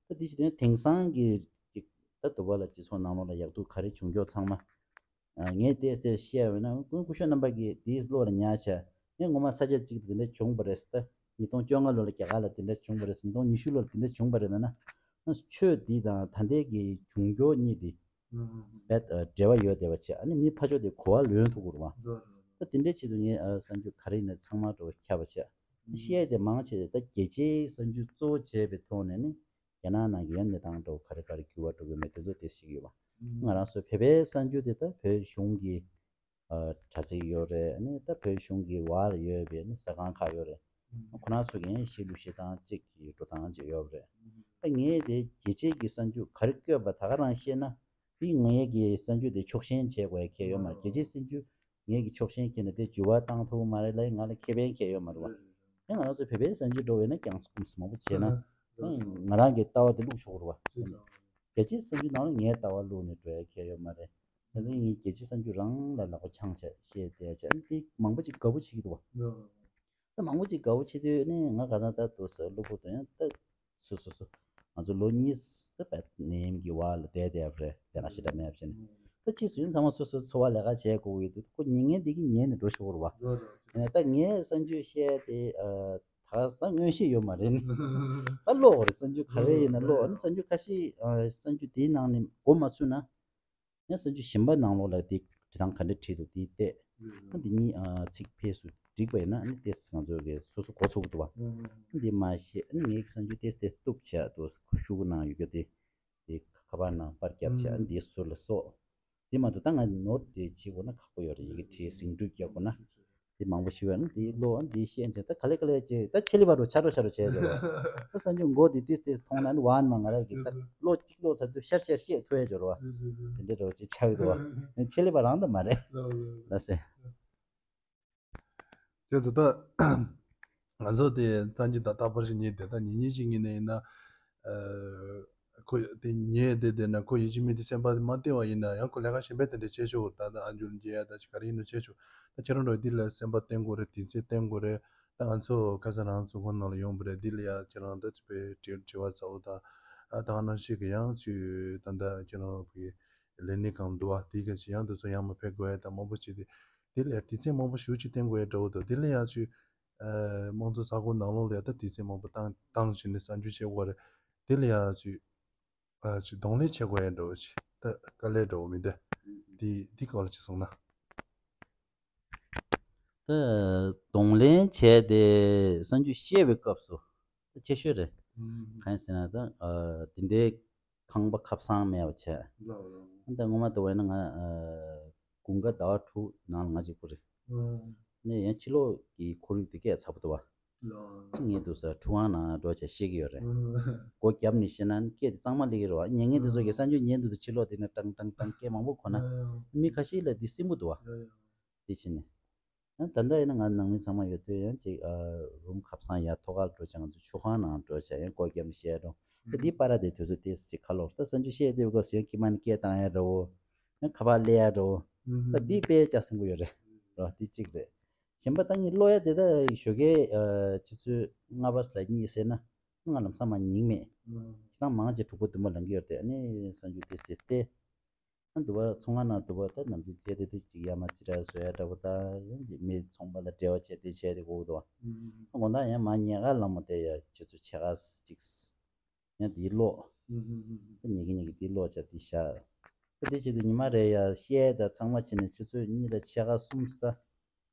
ད་དེ་བྱེད་དུས་དེང་སང་གི་ཅིག་ད་དུ་བ་ལ་སྤྱི་ཚོགས་ནང་ལོགས་ལ་ཡག་སྡུག་ག་རེ་བྱུང་ཀྱོག་ཚང་མ། ཨ་ངས་ཏོག་ཙམ་བཤད་པ་ཡིན་ན། སྐུ་སྐུ་ཞབས་རྣམ་པ་གིས་དེའི་བློ་ལ་ཉར་བྱས། ངས་ངོ་མ་ས་ཆ་གཅིག་ཏུ་དེ་འདྲ་བྱུང་བ་རེད་ཟེར། ད་ཉིས་སྟོང་བཅོ་ལྔ་ལོ་ལ་རྒྱ་གར་ལ་དེ་འདྲ་བྱུང་བ་རེད་ཟེར། ཉིས་སྟོང་ཉི་ཤུ་ལོ་ལ་དེ་འདྲ་བྱུང་བ་རེད་ལབ་ན། ཆོས་འདི་དང་ད་ལྟའི་གི་བྱུང་ཀྱོག་གཉིས་དེ། བས་ཨ་འབྲེལ་བ་ཡོད་བསྡད་པ་བྱས། ཨ་ནི་མི་ཕར་ཕྱོགས་དེ་གོ་བ་ལོན་ཐུབ་ཀྱི་རེད་པ། ད་དེ་འདྲའི་ཆེད་དུ་ངས་ཨ་གསར་འགྱུར་ག་རེ་ཡིན་ན་ཚང་མ་འགྲོ་ཁྱབ་པ་བྱས། བཤད་དེ་མང་ཆེ་ད་རྒྱལ་སྤྱིའི་གསར་འགྱུར་གཙོ་བོ་བྱས་པའི་ཐོག་ནས་ནི། རྒྱ་ནག་ནང་གི་ཡང་གནས་སྟངས་འགྲོ་ག་རེ་ག་རེ་འགྱུར་བ་འགྲོ་གི་མེད་དེ་ཚོ་དེ་ཤེས་ཀྱི་ཡོད་པ། ང་རང་ཚོའི་བོད་པའི་གསར་འགྱུར་དེ་ད་བོད་གཞུང་གི་ཨ་དྲ་ཚིགས་ཡོད་རེད། ཨ་ནི་ད་བོད་གཞུང་གི་འོག་ལ་ཡོད་པའི་ནི་གསར་ཁང་ཁག་ཡོད་རེད། ཁོ་རང་ཚོ་གི་ཡང་བཤད་ལུགས་བཤད་སྟངས་གཅིག་གི་འགྲོ་སྟངས་གཅིག་ཡོད་རེད། ད་ངས་དེ་རྒྱལ་སྤྱིའི་གི་གསར་འགྱུར་ག་རེ་བཀོད་པ་ད་ག་རང་བཤད་ན། དེ་ངའི་གི་གསར་འགྱུར་དེ་ཕྱོགས་ཞེན་བྱེད་དགོས་ཡ་གང་ཡང་ཡོད་མ་རེད། རྒྱལ་སྤྱིའི་གསར་འགྱུར་ངས་གི་ཕྱོགས་ཞེན་བྱས་ནས་དེ་འགྱུར་བ་བཏང་ཐུབ་མ་རེད་ལབ་ཡ་ང་ལ་ཁེ་ཕན་གང་ཡང་ཡོད་མ་རེད་པ། ཡང་ང་རང་ཚོ་བོད་པའི་གསར་འགྱུར་འགྲོ་བས་ན་རྒྱང་སྐུམ་མང་པོ་བྱས་ན། ང་རང་གི་ལྟ་བ་དེ་བླུགས་ཆོག་རེད་པ། རྒྱལ་སྤྱིའི་གསར་འགྱུར་ནང་ལ་ངའི་ལྟ་བ་བླུགས་ནས་འགྲོ་ཡ་གང་ཡང་ཡོད་མ་རེད། ད་ནི་ངས་རྒྱལ་སྤྱིའི་གསར་འགྱུར་རང་ལ་ལག་པ་འཆང་བྱས་བཤད་བསྡད་བྱས། ཨ་ནི་དེ་མང་པོ་ཅིག་དགའ་པོ་བྱེད་ཀྱི་འདུག་པ། ད་མང་པོ་ཅིག་དགའ་པོ་བྱེད་དུས་ནི་ང་ག་ཚང་ད་དུ་ཟེར་གློ་བུར་དུ་ཡང་ད་སོ་སོ་སོ་ང་ཚོ་ལོ་གཉིས་ད་བད་ནད་ཡམས་ཀྱི་བར་ལ་བསྡད་བསྡད་པ་རེད། དེ་ན་ཞེ་དྲག་མེད་པ་བྱས་ནས། ད་ཕྱིས་སུ་ཡང་ཚང་མ་སོ་སོའི་འཚོ་བ་ལས་ཀ་བྱེད་དགོས་ཀྱི་འདུག་ཁོ་ཉན་མཁན་དེ་གིས་ཉན་ནས་འགྲོ་ཆོག་རེད་པ། ད་ངས་གསར་འགྱུར་བཤད་དེ་ཨ་ད་ད་མངོན་ཤེས་ཡོད་མ་རེད། ད་ཀློག་དགོས་རེད། གསར་འགྱུར་ག་རེ་ཡིན་ན་ཀློག་ཨ་ནི་གསར་འགྱུར་ཁ་ཤས་ཨ་གསར་འགྱུར་དེའི་ནང་ནས་མགོ་མ་ཚོས་ན། ཡང་གསར་འགྱུར་གཞན་པ་ནང་ལོགས་ལ་དེ་བྲིས་སྟངས་ག་འདྲ་བྲིས་འདུག་དེ་བལྟས། ཨ་འདི་གཉིས་ཨ་ཚིག་ཕལ་སུ་འགྲིག་པ་ཡིན་ན། ཨ་ནི་ཏོག་ཙམ་ང་ཚོ་གི་སོ་སོ་མགོ་ཚོས་ཀྱི་འདུག་པ། ཨ་འདི་མ་ཤེས། ཨ་ནི་ངའི་གསར་འགྱུར་ཏོག་ཙམ་ཏོག་ཙམ་གཏུབ་བྱས་འདུག་ཤུ་གུ་ནང་ཡོད་རྒྱུ་དེ། དེ་ཁ་པར་ནང་པར་བརྒྱབ་བྱས། ཨ་ནི་དེ་ཟུར་ལ་བཟོ། དེ་མ་གཏོགས་ད་ང་ནོར་དེ་བྱེད་དགོས་ན་ཁག་པོ་ཡོད་རེད། ཡི་གེ་བྲིས་ཟིང་འཁྲུག་རྒྱག་དགོས་ན། དེ་མང་པོ་ཞིག་ཡོད་ན་དེ་ཀློག་ཨ་འདི་ཤེས་བྱས། ད་ག་ལེ་ག་ལེ་བྱས་ད་ཆེད་ལས་པ་འགྲོ་ཆ་འགྲོ་ཆ་འགྲོ་བྱས་བྱས་རོགས། ད་གསར་འགྱུར་མགོ་དེ་ཏིས་ཏིས་མཐོང་ན་ནི་ཝན་མ་ང་ར་གི་ད་ཀློག་གཅིག་ཀློག་ཚར་དུས་ཤར་ཤར་བཤད་ཐུབ་ཡས་འགྲོ་རོགས། དེ་འདྲ་འགྲོ་ཅིག་ཆགས་འདུག་བ། ཆེད་ལས་པ་རང་ད་མ་རེད། ལགས་སེ། བྱས་ཙང་ད་ང་ཚོ་དེ་ཐང་ཅིག་ད་རྟག་པར་ཞིག་ཉིན་དེ་ད་ཉིན་ཉིན་ཞིག་ཉིན་ནས་ཡིན་ན། ཨ་ ཁོ་དེ་ཉལ་བསྡད་བསྡད་ན་ཁོ་ཡིད་ཆེས་མེད་དེ་སེམས་པ་མ་བརྟན་པ་ཡིན་ན་ཡང་ཁོ་ལས་ཀ་གཞན་པ་དེ་འདྲ་བྱེད་ཆོག་ད་ལྟ་ཨ་འཇུ་ལ་མཇལ་ཡ་ད་ཅི་ག་རེ་ཡིན་ན་བྱེད་ཆོག་ད་ཁྱེད་རང་འདྲ་བོ་འདི་ལ་སེམས་པ་བརྟན་དགོས་རེད། དུས་ཚོད་བརྟན་དགོས་རེད། ད་ང་ཚོ་ཁ་སང་རང་ཚོ་ཁོང་ནང་ལ་ཡོང་བ་རེད། འདི་ལ་ཡ་ཁྱེད་རང་ད་ཅི་པའི་དྲི་དྲི་བ་ཚ་བོ་ད་ཨ་ད་ག་ནང་བཞིན་གི་ཡང་ཅི་ད་ད་ཁྱེད་རང་གི་ལས་གནས་གང་འདུག་བ་དེ་ག་ཅི་ཡང་དུས་ཚོད་ཡང་མ་ཕེབས་དགོས་ཡ་ད་མང་པོ་བྱས་ཏེ་འདི་ལ་ཡ་དུས་ཚོད་མང་པོ་ཞེ་པོ་ཅིག་བརྟན་དགོས་ཡ་འདྲ་བོ་འདུག་འདི་ལ་ཡ་ཅི་དམངས་གཙོ་ས་ཁོངས་ནང་ལོགས་ལ་ཡ་ད་དུས་ཚོད་མང་པོ་བཏང་བཏང་བྱས་ནས་གསར་འགྱུར་བྱེད་དགོས་རེད། དེ་ལ་ཡ་ཅིག་ཨ་ཅིག་གདོང་ལེན་བྱེད་དགོས་ཡ་འདྲ་བོ་ཅིག་ད་དཀའ་ལས་འདྲ་བོ་མི་འདུག་དེ་དེ་སྐོར་ལ་ཅིག་གསུངས་ན། ད་གདོང་ལེན་བྱས་ཏེ་གསར་འགྱུར་བཤད་པའི་སྐབས་སུ་ད་ཆེ་ཤོས་རེད། གང་ཡིན་ཟེར་ན་ད་ཨ་དེ་འདྲའི་ཁང་པ་ཁབ་གསང་མེད་པ་བྱས། ད་སྔོན་མ་ལྟ་བུ་ཡིན་ན་ང་ཨ་དགུན་ཁ་ཟླ་བ་དྲུག་ནང་ལ་ང་གཅིག་པུ་རེད། ནས་ཡང་ཕྱི་ལོགས་ཀྱི་ཁོར་ཡུག་དེ་སྐད་ཚ་པོ་འདུག་བ། ངས་འདུག་ས་ཁྲུས་ཁང་ནང་འགྲོ་བྱས་ཤེས་ཀྱི་ཡོད་རེད། སྒོ་བརྒྱབ་ནས་ཤེས་ན་སྐད་དེ་གཙང་མ་སླེབས་ཀྱི་རེད་བ། ཉན་མཁན་དེ་ཚོ་གིས་གསར་འགྱུར་ཉན་འདུག་དུས་ཕྱི་ལོགས་དེ་ནས་ཀྲང་ཀྲང་ཀྲང་སྐད་མང་པོ་གོ་ན་མི་ཁ་ཤས་ལ་འདི་སྲིན་པོ་འདུག་བ། དེ་ཕྱིན་ནས། ཡང་ད་ལྟ་ཡིན་ན་ང་ནང་མི་ཚང་མ་ཡོད་དུས་ཡང་ཅིག་ཨ་རུམ་ཁབ་གསང་ཡ་ཐོག་ཁར་འགྲོ་བྱས་ང་ཚོ་ཆུ་ཁང་ནང་འགྲོ་བྱས་ཡང་སྒོ་བརྒྱབ་ནས་བཤད་རུང་ད་འདི་པར་དེ་དུས་ཚོད་ཏོག་ཙམ་ཅིག་ཁ་ལོག་ད་གསར་འགྱུར་བཤད་དེ་སྐབས་སུ་ཡང་ཁྱི་མ་ནི་སྐད་བཏང་ཡ་འདྲ་བོ། ཡང་ཁ་པར་སླེབས་ཡ་འདྲ་བོ། ད་འདི་དཔེ་ལྕགས་སྲིན་པོ་ཡོད་རེད། རོ་འདི་གཅིག་རེད། གཞན་པ་ད་ངས་ཀློག་ཡ་དེ་ད་ཞོགས་ཀའི་ཨ་ཆུ་ཚོད་ལྔ་པ་ཙམ་གཉིད་སད་ན་ང་ལམ་སང་མར་ཉལ་མེད། ཁྱེད་རང་མང་ཆེ་དྲུག་པ་བདུན་པ་ལངས་ཀྱི་ཡོད་རེད་དེ་ཨ་ནི་གསར་འགྱུར་དེ་དེ་དེ། ཨ་འདུག་བ་ཚོང་ཁང་ནང་འདུག་བ་ད་ནམ་རྒྱུན་བྱས་དེ་དུས་ཅིག་ཡར་མར་ཅི་འདྲ་བཟོ་ཡ་འདྲ་པོ་ད་ཡང་མི་ཚོང་པ་ལ་འབྲེལ་བ་བྱས་དེ་བྱས་དེ་གོ་གི་འདུག་བ། དགོང་དག་ཡང་མར་ཉལ་ཁར་ལངས་མ་བསྡད་ཡ་ཆུ་ཚོད་ཕྱེད་ཀ་ཅིག་ཡང་དེའི་ཀློག་ད་ཉལ་གི་ཉལ་གི་དེའི་ཀློག་བྱ་དེ་བཞག་ད་དེ་བྱེད་དུས་ཉི་མ་རེ་ཡ་བཤད་ད་ཚང་མ་བྱས་ནས་ཆུ་ཚོད་གཉིས་དང་ཕྱེད་ཀ་གསུམ་ཙམ་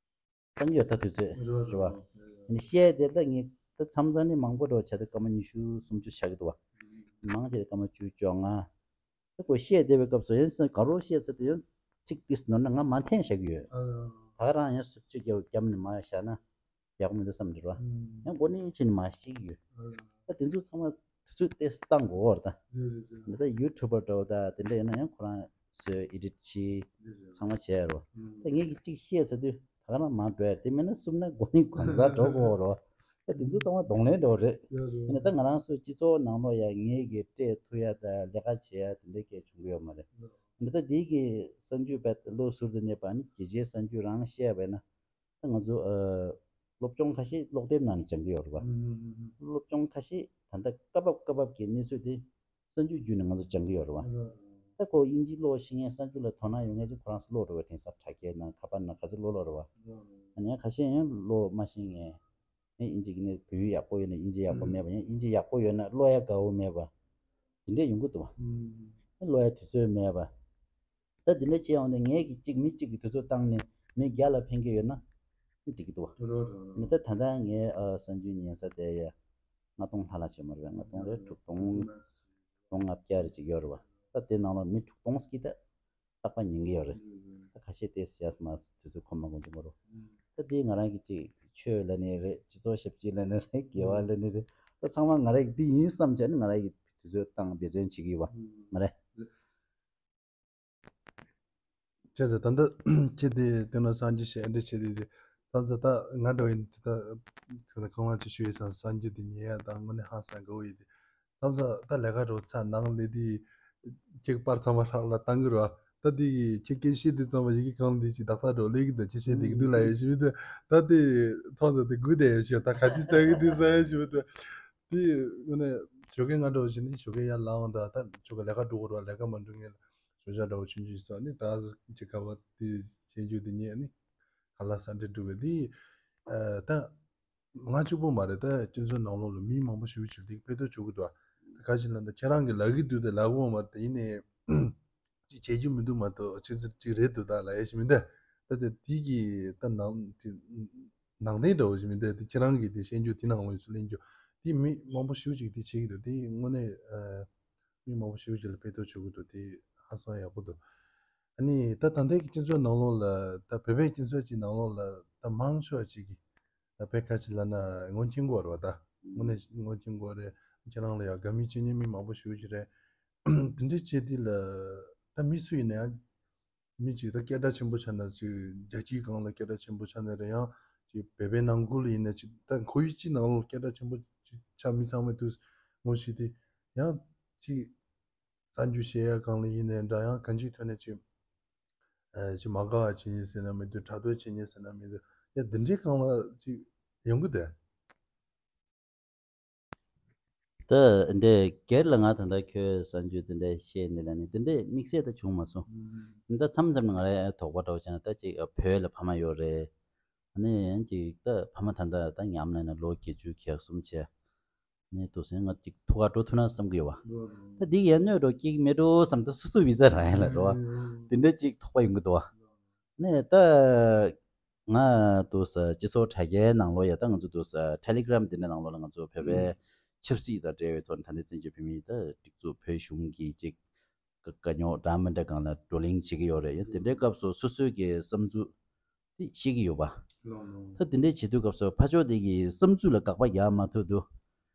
བཏང་གི་ཡོད་ད་དུས་ཚོད་རེད་བ། ཨ་ནི་བཤད་དེ་ད་ངས་ད་མཚམས་མཚམས་ནི་མང་པོ་འགྲོ་བྱ་དེ་སྐར་མ་ཉི་ཤུ་སུམ་ཅུ་ཆགས་ཀྱི་འདུག་བ། མང་ཆེ་དེ་སྐར་མ་བཅུ་བཅོ་ལྔ། ད་ཁོས་བཤད་བསྡད་པའི་སྐབས་སུ་ཡང་སེམས་དགའ་རོགས་བཤད་ཚར་དུས་ཡང་ཚིག་ཏིས་ནོར་ན་ང་མ་འཐེན་བཞག་གི་ཡོད། ད་ག་རང་ཡང་སུབ་ཅིག་རྒྱབ་རྒྱབ་ནས་མར་བཞག་ན་ཡག་པོ་མི་འདུག་བསམ་འདུག་ར། ཡང་མགོ་ནས་ཕྱིན་ནས་མར་ཤེས་ཀྱི་ཡོད། ད་དེ་ཚོ་ཚང་མ་དུས་ཚོད་ཏིས་བཏང་དགོས་བར་ད། འདི་ད་ཡུ་ཊུབ་པར་འདྲ་བོ་ད་དེ་འདྲ་ཡིན་ན་ཡང་ཁོ་རང་བཟོས་ཨེ་ཌིཊ་བྱས་ཚང་མ་བྱས་རོ། ད་ངས་ཀྱི་གཅིག་བཤད་ཚར་དུས་ད་ག་རང་མར་འགྲོ་ཡ་དེ་མིན་ན་སུབ་ན་མགོ་ནས་གང་ཟག་འགྲོ་དགོས་རོ། ད་དེ་ཚོ་ཚང་མ་གདོང་ལེན་འདྲ་བོ་རེད། ཡིན་ན་ད་ང་རང་ཚོའི་སྤྱི་ཚོགས་ནང་ལོགས་ཡ་ངེད་ཀྱིས་སྤྲད་ཐུབ་ཡ་ད་ལས་ཀ་བྱེད་ཡ་དེ་འདྲའི་སྐད་བྱུང་གི་ཡོད་མ་རེད། ཡིན་ན་ད་དེའི་གི་གསར་འགྱུར་བས་བློ་ཟུར་དུ་གནས་པ་ནི་རྒྱལ་སྤྱིའི་གསར་འགྱུར་རང་བཤད་པས་ན་ད་ང་ཚོ་ཨ་སློབ་སྦྱོང་ཁ་ཤས་སློབ་དེབ་ནང་ནས་སྦྱང་གི་ཡོད་རེད་བ། སློབ་སྦྱོང་ཁ་ཤས་ད་ལྟ་སྐབས་བབ་སྐབས་བབ་ཀྱི་གནས་ཚུལ་དེ་གསར་འགྱུར་བརྒྱུད་ནས་ང་ཚོ་སྦྱང་གི་ཡོད་རེད་བ། ད་ཁོ་དབྱིན་ཇི་ཀློག་ཤེས་མཁན་གསར་འགྱུར་ལ་དོ་སྣང་ཡོད་མཁན་ཚོ་ཁོ་རང་ཚོ་ཀློག་རེད་བ། དེང་སང་དྲ་རྒྱའི་ནང་ཁ་པར་ནང་ག་ཚོད་ཀློག་ཀློག་རེད་བ། ཨ་ནི་ཡང་ཁ་ཤས་ཡང་ཀློག་མ་ཤེས་མཁན། ཡང་དབྱིན་ཇི་གི་ནི་བོད་ཡིག་ཡག་པོ་ཡོད་ན་དབྱིན་ཇི་ཡག་པོ་མེད་པ་ཡང་དབྱིན་ཇི་ཡག་པོ་ཡོད་ན་ཀློག་ཡ་དགའ་བོ་མེད་པ། དེ་འདྲས་ཡོང་གི་འདུག་བ། ཀློག་ཡ་དུས་ཚོད་མེད་པ། ད་དེ་འདྲ་བྱས་ཡོང་དུས་ངས་ཀྱི་གཅིག་མི་གཅིག་གི་དུས་ཚོད་བཏང་ནས་མི་བརྒྱ་ལ་ཕན་གྱི་ཡོད་ན་འགྲིག་གི་འདུག་བ། ནི་ད་ད་ལྟ་ངའི་ཨ་གསར་འགྱུར་ཉན་ས་དེ་ཡ་ལྔ་སྟོང་ལྷག་ལྷག་བྱས་མ་རེད་པས། ལྔ་སྟོང་རེད། དྲུག་སྟོང་སྟོང་ལྔ་བརྒྱ་རེ་ཅིག་ཡོད་རེད་བ། ད་དེ་ནང་ལ་མི་དྲུག་སྟོང་ཟིག་ད་རྟག་པར་ཉན་གྱི་ཡོད་རེད། ད་ཁ་ཤས་དེ་ཟེར་མ་དུས་ཚོད་ཁོམ་མ་དགོངས་ཀྱི་མ་རེད། ད་དེ་ང་རང་གི་ཅིག་ཆོས་ལབ་ནའི་རེད། སྤྱི་ཚོགས་ཞབས་ཕྱི་ལབ་ནའི་རེད། དགེ་བ་ལབ་ནའི་རེད། ད་ཚང་མ་ང་རང་གི་འདི་ཡིན་བསམ་བྱས་ནས་ང་རང་གི་དུས་ཚོད་བཏང་འབད་བརྩོན་བྱེད་ཀྱི་ཡོད་པ་མ་རེད། བྱས་ཙང་ད་ལྟ་ཁྱེད་དེ་དེ་ནང་སངས་རྒྱས་ཞེས་ཨ་འདྲ་བྱས་དེ་དེ་ཙང་ཙང་ད་ང་འདྲ་བ་ཡིན་དེ་ད་ཁོང་ལ་ཅིག་ཞུ་ཡི་སང་སངས་རྒྱས་དེ་ཉན་ཡ་དང་དངོས་གནས་ཧང་སང་དགའ་བོ་ཡིན་དེ། མཚམས་མཚམས་ད་ལས་ཀ་རོ་ཚ་ནང་ལས་དེ་ཁྱེད་པར་ཚང་མ་ཧྲག་ལ་བཏང་གི་རོ། ད་དེ་ཁྱེད་སྐད་བཤད་དེ་ཚང་མ་ཡི་གེ་གང་དེ་ཅིག་ད་ལྟ་རོ་ལས་ཀྱི་ད་ཅི་བཤད་དེ་གི་འདུག་ལ་ཡོད་ཞིག་མི་འདུག་ད་དེ་མཚམས་མཚམས་དེ་སྒུག་བསྡད་ཡོད་ཞིག་ད་ག་ཅི་བཙལ་གི་འདུག་ས་ཡོད་ཞིག་མི་འདུག་དེ་དངོས་གནས་ཞོགས་ཀས་ང་འདྲ་བ་ཞིག་ནི་ཞོགས་ཀས་ཡར་ལངས་ད་ད་ཞོགས་ཀས་ལས་ཀ་འགྲོ་དགོས་རོ། ལས་ཀ་མ་འགྲོ་ངས་ཞོགས་ཇ་འདྲ་བོ་ཆུང་ཆུང་ཞིག་ཟ་ནི་ད་ཅི་ཁ་བ་དེ་བྱེད་རྒྱུ་དེ་ཉེ་ནི་ཁ་ལག་ཟ་འདྲེ་འགྲོ་བས་དེ་ད། ང་གཅིག་པུ་མ་རེད། ད་ཁྱེད་ཚོའི་ནང་ལོགས་ལ་མི་མང་པོ་ཞེ་པོ་ཅིག་འདི་ཕེབས་ཐུབ་བྱུང་གི་འདུག་ད་ག་ཅི་ལབ་ན་ཁྱེད་རང་གི་ལབ་ཀྱི་འདུག་ད་ལབ་དགོས་མ་རེད། ད་ཡིན་ནའི་ཅིག་བྱེད་རྒྱུ་མི་འདུག་མ་གཏོགས་ཅི་ཟེར་ཅིག་རེད་འདུག་ད་ལབ་ཡ་ཞིག་མི་འདུག་ད་དེ་དེ་གི་ད་ནང་དེ་ནང་བསྟན་འདྲ་བོ་ཞིག་མི་འདུག་དེ་ཁྱེད་རང་གི་དེ་ཤེས་རྒྱུ་དེ་ནང་ལོགས་སུ་ལེན་རྒྱུ་དེ་མི་མང་པོ་ཞེ་པོ་ཅིག་དེ་བྱེད་ཀྱི་འདུག་དེ་དངོས་གནས་མི་མང་པོ་ཞེ་པོ་ཅིག་ལ་ཕེབས་ཐུབ་བྱུང་གི་འདུག་དེ་ཧ་སང་ཡག་པོ་འདུག་ཨ་ནི་ད་ད་ལྟའི་སྤྱི་ཚོགས་ནང་ལོགས་ལ་ད་བོད་པའི་སྤྱི་ཚོགས་ཀྱི་ནང་ལོགས་ལ་ད་མང་ཆེ་བ་ཅིག་གིས་ད་དཔེ་ཁ་ཅིག་ལབ་ན་ངོ་མཁྱེན་གྱི་ཡོད་རེད་བ། ད་དངོས་གནས་ངོ་མཁྱེན་གྱི་ཡོད་རེད། ཁྱེད་རང་ལ་ཡང་དགའ་མོས་བྱེད་མཁན་མི་མང་པོ་ཞེ་པོ་ཅིག་རེད། དེ་འདྲའི་ཆེད་དེ་ལ་ད་མི་སུ་ཡིན་ན་ཡང་མི་གཅིག་ད་སྐད་གྲགས་ཆེན་པོ་ཆགས་ན་ཅིག་རྒྱལ་སྤྱིའི་སྒང་ལ་སྐད་གྲགས་ཆེན་པོ་ཆགས་ན་རེད། ཡང་ཅིག་བོད་པའི་ནང་ཁུལ་ལ་ཡིན་ན་ཅིག་ད་ཁོར་ཡུག་སྤྱིའི་ནང་ལ་སྐད་གྲགས་ཆེན་པོ་ཅིག་ཆགས་མི་ཚང་མས་དུས་ངོ་ཤེས་ཏེ་ཡང་ཅིག་ གསར་འགྱུར་བཤད་ཡ་སྒང་ལ་ཡིན་ནའི་འདྲ། ཡང་གང་ཅིའི་ཐོག་ནས་ཅིག་ཨ་ཅིག་མ་དགའ་བ་བྱེད་ཉེན་ཟེར་ན་མི་འདུག། ཕྲག་དོག་བྱེད་ཉེན་ཟེར་ན་མི་འདུག། ཡ་འདི་འདྲའི་སྒང་ལ་ཅིག་ཡོང་གི་འདུག། ད་འདི་སྒེར་ལ་ང་ད་ལྟ་ཁྱོད་གསར་འགྱུར་འདི་འདྲ་བཤད་ནི་ལ་ནི་འདི་འདྲའི་དམིགས་བསལ་ད་བྱུང་མ་སོང་། ཨུམ། ད་མཚམས་མཚམས་ང་རའི་དོགས་པ་འདྲ་བོ་བྱས་ན་ད་ཅིག་བོད་ལ་ཕ་མ་ཡོད་རེད། ཨ་ནི་ཡང་ཅིག་ད་ཕ་མ་ད་ལྟ་ད་ཉམས་ལེན་ན་ལོ་བརྒྱད་ཅུ་གྱ་གསུམ་བྱས། ནས་འདུག་ཟེར་ང་ཅིག་ཐུག་ག་འགྲོ་ཐུབ་ན་བསམ་གྱི་ཡོད་པ། ད་འདི་ཡར་གནོད་འགྲོ་སྐྱིད་མེད་འགྲོ་བསམ། ད་སོ་སོ་བི་ཟ་རག་ཡ་ལ་འགྲོ་བ། དེ་འདྲ་ཅིག་དོགས་པ་ཡོང་གི་འདུག་བ། ནས་ད་ང་འདུག་ས་སྤྱི་ཚོགས་དྲ་རྒྱའི་ནང་ལོགས་ཡ། ད་ང་ཚོ་འདུག་ས་ཊེ་ལི་གྷི་རམ་དེ་འདྲ་ནང་ལོགས་ལ་ང་ཚོ་བོད་པའི་ཆབ་སྲིད་དང་འབྲེལ་བའི་ཐོག་ནས་ད་ལྟའི་བཙན་བྱོལ་བོད་མིའི་ད་སྒྲིག་འཛུགས་བོད་གཞུང་གི་ཅིག་དཀའ་རྙོག་འདྲ་མི་འདྲ་སྒང་ལ་བགྲོ་གླེང་བྱེད་ཀྱི་ཡོད་རེད། ཡང་དེ་འདྲའི་སྐབས་སུ་སོ་སོའི་གི་བསམ་ཚུལ་དེ་བཤད་ཀྱི་ཡོད་པ། ལོ་ལོ། ད་དེ་འདྲའི་བྱེད་དུས་སྐབས་སུ་ཕར་ཕྱོགས་དེ་གི་བསམ་ཚུལ་ལ་དགག་པ་རྒྱག་མ་ཐུབ་དུས།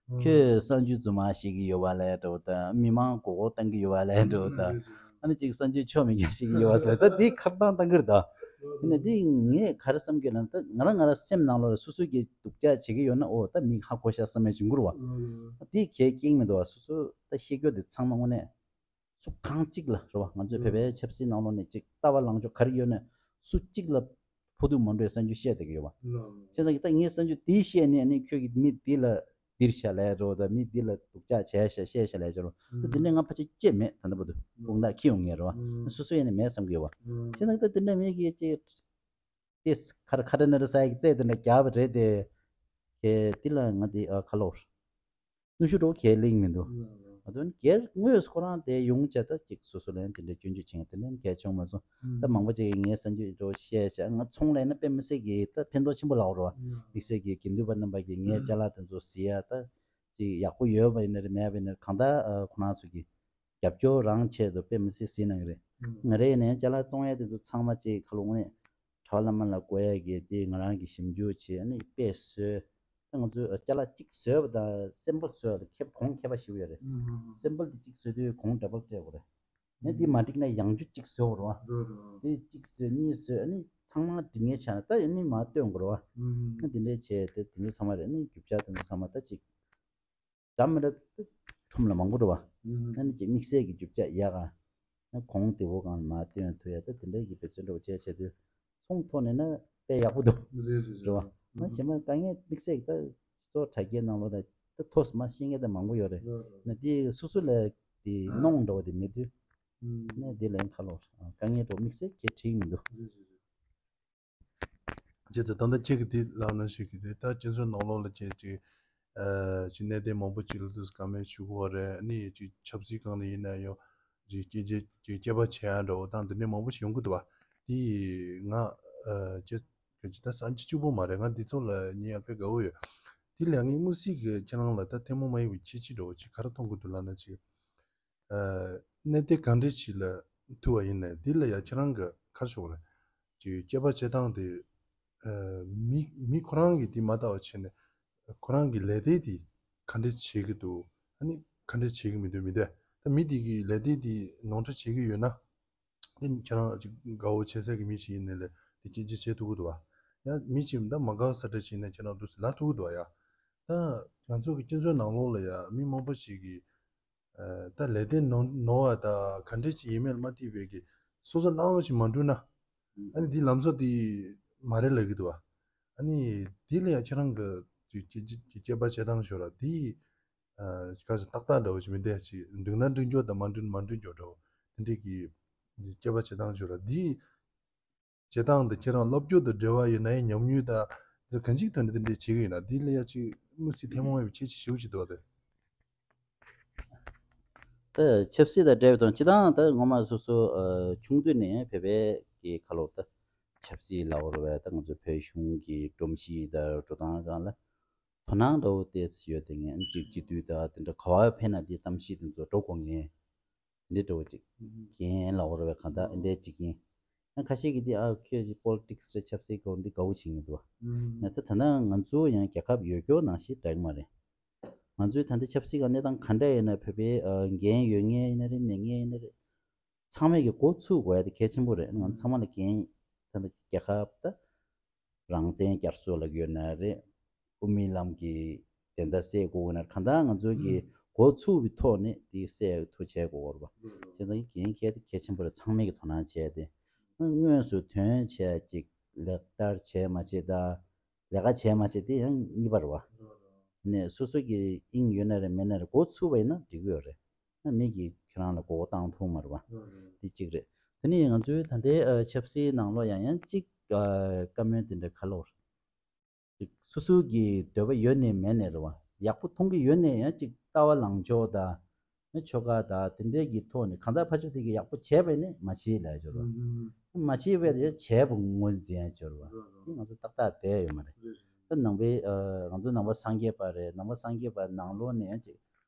ཨང་། ཁྱོད་གསར་འགྱུར་རྫུན་མ་བཤད་ཀྱི་ཡོད་པ་ལས་འདྲ་བོ་དང་། མི་མང་མགོ་སྐོར་བཏང་གི་ཡོད་པ་ལས་འདྲ་བོ་དང་། ཨ་ནི་ཅིག་གསར་འགྱུར་ཆོ་མེད་མཁན་བཤད་ཀྱི་ཡོད་པ་ཟེར་ལ། ད་དེ་ཁ་བཏང་བཏང་གི་རེད་ད། ཡིན་ན་དེ་ངས་ག་རེ་བསམ་གྱི་ལབ་ན། ད་ང་རང་ང་རང་སེམས་ནང་ལོགས་ལ་སོ་སོ་གིས་སྡུག་ཅག་བྱེད་ཀྱི་ཡོད་ན། འོ་ད་མི་ཧ་གོ་ཤག་བསམ་ཡ་ཅིག་ཡོང་གི་རེད་བ། ལོ་ལོ། དེ་གལ་རྐྱེན་མི་འདུག་བ། སོ་སོ་ད་བཤད་རྒྱུ་དེ་ཚང་མ་དངོས་གནས། སུ་གང་གཅིག་ལ་རེད་བ། ང་ཚོའི་བོད་པའི་ཆབ་སྲིད་ནང་ལོགས་ནས་ཅིག་ལྟ་བ་ལངས་ཕྱོགས་ག་རེ་ཡོད་ན་སུ་གཅིག་ལ་ཕོག་ཐུག་མ་འགྲོ་བའི་གསར་འགྱུར་བཤད་བསྡད་ཀྱི་ཡོད་བ། ལགས། བྱས་ཙང་གི་ད་ངས་གསར་འགྱུར་དེ་བཤད་ནས་ནི་ཁྱོད་ཀྱིས་མི་འདི་ལ་འདིར་བཞག་ལས་འགྲོ་དང་། མི་འདི་ལ་སྡུག་ཅག་བྱས་ཤག་བཤད་ཤག་ལས་བྱ་རོགས། ད་འདི་འདྲ་ང་ཕལ་ཆེར་བཅད་མེད། ད་ལྟ་བར་དུ་དཔུང་རྟགས་འཁྱེར་ཡོང་མཁན་རེད་བ། སོ་སོ་ཡིན་ན་མེད་བསམ་གྱི་ཡོད་བ། བྱས་ཙང་གི་ད་འདི་འདྲ་མི་གིས་ཅིག་ཏེས་ཁ་ཁ་ཏ་ན་ར་ས་ཡིག་རྩེ་དེ་འདྲ་རྒྱག་པ་རེད་དེ། ཁྱེད་འདི་ལ་ང་འདི་ཨ་ཁ་ལོར། གནོན་ཤུགས་འགྲོ་གལ་གླེང་མི་འདུག། ཨ་དོན་སྒེར་དངོས་སུ་ཁོ་རང་དེ་ཡོང་བྱས་ད་ཅིག་སོ་སོ་ལ་ཡང་དེ་འདྲའི་སྐྱོན་བརྗོད་བྱེད་མཁན་དེ་འདྲ་གལ་བྱུང་མ་སོང་། ད་མང་པོ་ཅིག་གིས་ངའི་གསར་འགྱུར་འགྲོ་བཤད་བྱས། ང་ཚོང་ལས་ན་དཔེ་མི་སྲིད་ཀྱི་ད་ཕན་ཐོགས་ཆེན་པོ་ལབ་རོགས། དམིགས་བསལ་གྱི་དགེ་འདུན་པ་རྣམ་པ་གིས་ངའི་ཅ་ལག་དེ་ཚོ་གཟིགས་ཡ་ད་ཅིག་ཡག་པོ་ཡོད་པ་ཡིན་ན་རེད། མེད་པ་ཡིན་ན་རེད། གང་ལྟར་ཁོ་རང་ཚོ་གིས་རྒྱབ་སྐྱོར་རང་ཆེད་དུ་དཔེ་མི་སྲིད་གཟིགས་གནང་གི་རེད། ང་རེ་ཡིན་ན་ཡང་ཅ་ལག་བཙོང་ཡ་དེ་ཚོ་ཚང་མ་ཅིག་ཁ་ལོ་དངོས་གནས། གྲྭ་པ་བླ་མ་ལ་བསྐོ་ཡ་གི་དེ་ང་རང་གིས་ཞིབ་འཇུག་བྱས། ཨ་ནི་དཔེ་བཟོས། ད་ང་ཚོས་ཅ་ལག་གཅིག་བཟོས་པ་དང་སེམ་པ་བཟོས་པ་ལ་ཁྱད་གོང་ཁྱད་པར་ཞེ་པོ་ཡོད་རེད། སེམ་པ་འདི་གཅིག་བཟོས་དུས་གོང་འདྲ་པར་སྤྲད་དགོས་རེད། ཡང་འདི་མ་འགྲིག་ན་ཡང་རྒྱུ་གཅིག་བཟོས་དགོས་རེད་བ། དེ་གཅིག་བཟོས་གཉིས་བཟོས། ཨ་ནི་ཚང་མ་འགྲིག་ངེས་ཆགས་ན་ད་ཨ་ནི་མར་སྟོན་དགོས་རེད་བ། ཨ་འདི་འདྲས་བྱས་ཏེ་དེ་ཚོ་ཚང་མ་རེད། ཨ་ནི་རྒྱུ་ཆ་དེ་ཚོ་ཚང་མ་ད་ཅིག་འདྲ་མི་འདྲ་ཁྲོམ་ལ་མང་པོ་འགྲོ་བ། ཨ་ནི་ཅིག་དམིགས་བསལ་གྱི་རྒྱུ་ཆ་ཡག་ག་ན་གོང་དེ་བོ་གང་ལ་མ་བཏོན་ཐུབ་ཡ། ད་དེ་འདྲ་གི་འབད་བརྩོན་འགྲོ་བྱས་བྱས་དུས་ཚོང་ཐོག་ནས་ན་དཔེ་ཡག་པོ་འདུག། རེད་རེད་རེད། རེད་བ། ང་གཞན་པ་དཀའ་ངལ་དམིགས་བསལ་གྱི་ད་སྤྱི་ཚོགས་དྲ་རྒྱའི་ནང་ལོགས་ད་ད་ཐོག་མ་ཤེས་མཁན་ད་མང་པོ་ཡོད་རེད། ན་དེ་སོ་སོ་ལ་དེ་གནོང་འདྲ་བ་དེ་མེད་དུས་ན་དེ་ལ་ཡང་ཁ་ལོ་དཀའ་ངལ་འགྲོ་དམིགས་བསལ་གྱི་འགྲིག་མི་འདུག། རེད་རེད་རེད། བྱས་ཙང་ད་ལྟ་ཁྱེད་ཀྱིས་དེ་ལབ་ནང་བཞིན་གྱི་དེ་ད་སྤྱི་ཚོགས་ནང་ལོགས་ལ་ཁྱེད་ཀྱིས་ཨ་ཅིག་གནད་དོན་མང་པོ་ཅིག་ལ་དུས་བཀའ་མོལ་ཞུ་དགོས་རེད། ཨ་ནི་ཅིག་ཆབ་སྲིད་སྒང་ལ་ཡིན་ན་ཡང་ཅིག་སྐད་ཆ་ཅིག་དཔྱད་པ་བྱེད་ཡ་འདྲ་བོ་དང་དེ་འདྲ་མང་པོ་ཞིག་ཡོང་གི་འདུག་བ། དེ་ང་ཨ་ཁྱེད་ཁྱེད་ཀྱིས་ད་སང་ཕྱི་གཅིག་པོ་མ་རེད། ང་འདི་ཚོ་ལ་ཉན་ཡ་དཔེ་དགའ་བོ་ཡོད། དེ་ལ་ངས་དངོས་གནས་ཀྱི་ཁྱེད་རང་ལ་ད་ཐུན་མོང་མ་ཡིན་པའི་ཁྱད་ཆོས་འདྲ་བོ་ཅིག་ག་རེ་མཐོང་གི་འདུག་ལབ་ན་ཅིག་ཨ་གནད་དོན་གང་འདྲ་ཞིག་ལ་ཐུག་པ་ཡིན་ནའི་འདི་ལ་ཡ་ཁྱེད་རང་གི་ག་རེ་ཞུ་དགོས་རེད། ཅིག་དཔྱད་པ་བྱེད་སྟངས་དེ་ཨ་མི་མི་ཁོ་རང་གིས་དེ་མ་ལྟ་བ་བྱས་ནས་ཁོ་རང་གི་ལས་དོན་དེ་ག་འདྲ་བྱེད་ཀྱི་འདུག། ཨ་ནི་ག་འདྲ་བྱེད་ཀྱི་མི་འདུག་མི་འདུག། ད་མི་དེ་གི་ལས་དོན་དེ་ནོར་འཁྲུལ་བྱེད་ཀྱི་ཡོད་ན། དེ་ཁྱེད་རང་ཅིག་དགའ་བོ་བྱེད་ས་གི་མི་ཞིག་ཡིན་ནའི་ལས་དེ་སྐྱོན་བརྗོད་བྱེད་ཐུབ་ཀྱི་འདུག་བ། ཡང་མི་ཞིག་ད་མ་དགའ་ས་འདྲ་ཞིག་ཡིན་ན་ཁྱེད་རང་འདུག་སེ་ལབ་ཐུབ་ཀྱི་འདུག་བ་ཡ། ད་ང་ཚོ་གི་སྤྱི་ཚོགས་ནང་ལོགས་ལ་ཡ་མི་མང་པོ་ཞིག་གིས་ཨ་ད་ལས་དོན་ནོར་ནོར་བ་ད་ག་འདྲ་ཞིག་ཡིན་མིན་ལ་མ་བལྟས་པའི་གི་སོ་སོ་སྣང་བ་ཞིག་མ་འགྲུབ་ན། ཨ་ནི་དེའི་ལམ་སང་དེ་མ་རེད་ལབ་ཀྱི་འདུག་བ། ཨ་ནི་དེ་ལ་ཡ་ཁྱེད་རང་གི་ཅིག་ཅིག་ཅིག་ཅིག་དཔྱད་པ་བྱེད་སྟངས་ཤོད་ར་དེ། ཨ་ག་ཚོད་ཏག་ཏག་འདྲ་བོ་ཞིག་མི་འདུག་ཅིག་འགྲིག་ན་འགྲིག་འགྱོ་དང་མ་འགྲིག་ན་མ་འགྲིག་འགྱོ་འདྲ་བོ་དེ་འདྲས་ཀྱི་དཔྱད་པ་བྱེད་སྟངས་ཤོད་ར་དེ། བྱེད་སྟངས་དེ་ཁྱེད་རང་སློབ་སྦྱོང་དང་འབྲེལ་བ་ཡོད་ན་ཡང་ཉམས་མྱོང་དང་དེ་གང་ཅིའི་ཐོག་ནས་དེ་འདྲས་བྱེད་ཀྱི་ཡོད་ན། དེ་ལ་ཡ་ཅིག་དངོས་སུ་ཐུན་མོང་མ་ཡིན་པའི་ཁྱད་ཆོས་ཞེ་པོ་ཅིག་འདུག་བ་དེ། ད་ཆབ་སྲིད་དང་འབྲེལ་བའི་དོན་སྤྱི་བཏང་ད་ངོ་མ་སོ་སོ་ཨ་ཆུང་དུས་ནས་བོད་པའི་གི་ཁ་ལོ་ད་ཆབ་སྲིད་ལབ་དགོས་རེད་པས། ད་ང་ཚོ་བོད་གཞུང་གི་སྒྲོམ་གཞི་དང་འགྲོ་སྟངས་སྒང་ལ་དོ་སྣང་འདྲ་བོ་ཏོག་ཙམ་ཡོད་དེ། ངས་གཅིག་སྤྱི་འཐུས་དང་དེ་འདྲ་ག་པར་ཕེབས་ན་དེ་གཏམ་གཤིས་དེ་ཚོ་འགྲོ་དགོས་ངེས། འདི་འདྲ་བོ་ཅིག་ཨུམ། རྒན་ལབ་དགོས་རེད་པས། གང་ལྟར་ཨ་འདྲས་ཅིག་ཡིན། ཡང་ཁ་ཤས་ཀྱིས་འདི་ཨ་ཁྱོད་ཀྱི་པོ་ལི་ཊིག་སི་རེད་ཆབ་སྲིད་སྐོར་འདི་དགའ་བོ་བྱེད་ཀྱི་འདུག་བ། ཨུམ། ཡང་ད་ད་ནང་ང་ཚོ་ཡང་རྒྱལ་ཁབ་ཡོད་སྐྱོ་ནང་བཞིན་འདྲ་གི་མ་རེད། ང་ཚོའི་ད་ལྟ་ཆབ་སྲིད་ཀྱི་གནས་སྟངས་ག་འདྲ་ཡིན་ན་བོད་པའི་ཨ་འགན་ཡོད་མཁན་ཡིན་ན་རེད། མེད་མཁན་ཡིན་ན་རེད། ཚང་མས་ཀྱི་འགོ་ཚུགས་དགོས་ཡ་དེ་གལ་ཆེན་པོ་རེད། ང་ཚང་མ་ལ་འགན་ད་ལྟ་རྒྱལ་ཁབ་ད་རང་བཙན་བསྐྱར་གསོ་ལབ་ཀྱི་ཡོད་ན་རེད། དབུ་མའི་ལམ་གྱི་བདེན་མཐའ་གསལ་དགོས་ན། གང་ལྟར་ང་ཚོའི་གི་ འགོ་ཚུགས་པའི་ཐོག་ནས་དེ་སེལ་ཡག་ཐུགས་བྱེད་དགོས་པ་རེད་པ། བྱས་ཙང་འགན་འཁྱེར་དེ་གལ་ཆེན་པོ་རེད། ཚང་མས་ཀྱི་དོ་སྣང་བྱས་ཏེ། དངོས་སུ་དོན་བྱས་ཅིག་ལག་བསྟར་བྱས་མ་བྱས་དང་། ལས་ཀ་བྱས་མ་བྱས་དེ་ཡང་གཉིས་པ་རེད་པ། ནས་སོ་སོ་གི་དབྱིངས་ཡོད་ན་རེད་མེད་ན་རེད་འགོ་ཚུགས་པ་ཡིན་ན་འགྲིག་གི་ཡོད་རེད། ན་མི་གིས་ཁྱེད་རང་ལ་མགོ་སྐོར་བཏང་ཐུབ་མ་རེད་པ། འདི་གཅིག་རེད། དེ་ནས་ང་ཚོའི་ད་ལྟའི་ཨ་ཆབ་སྲིད་ནང་ལོགས་ཡང་ཡང་གཅིག་ཨ་བཀའ་མོལ་དེ་འདྲ་ཁ་ལོ་རེད། ཅིག་སོ་སོ་གི་འདོད་པ་ཡོད་ནའི་མེད་ནའི་རེད་པ། ཡག་པོ་མཐོང་གི་ཡོད་ནའི་ཡང་ཅིག་ལྟ་བ་ལངས་ཕྱོགས་དང་། ཆོལ་ཁ་དང་དེ་འདྲའི་གི་ཐོག་ནས་གང་ལྟར་ཕར་ཕྱོགས་དེ་གིས་ཡག་པོ་བྱས་པ་ཡིན་ནའི་མ་བྱེད་ལབ་ཡ་ཅིག་ཡོད་རེད་པ། མ་བྱེད་པ་དེ་བྱས་པ་ངོས་འཛིན་ཡ་ཅིག་ཡོད་རེད་པ། དེ་ང་ཚོ་ཏག་ཏག་བསྡད་ཡོད་མ་རེད། ད་ནང་པའི་ཨ་ང་ཚོ་ནང་པ་སངས་རྒྱས་པ་རེད། ནང་པ་སངས་རྒྱས་པ་ནང་ལོགས་ནས་ཡང་ཅིག་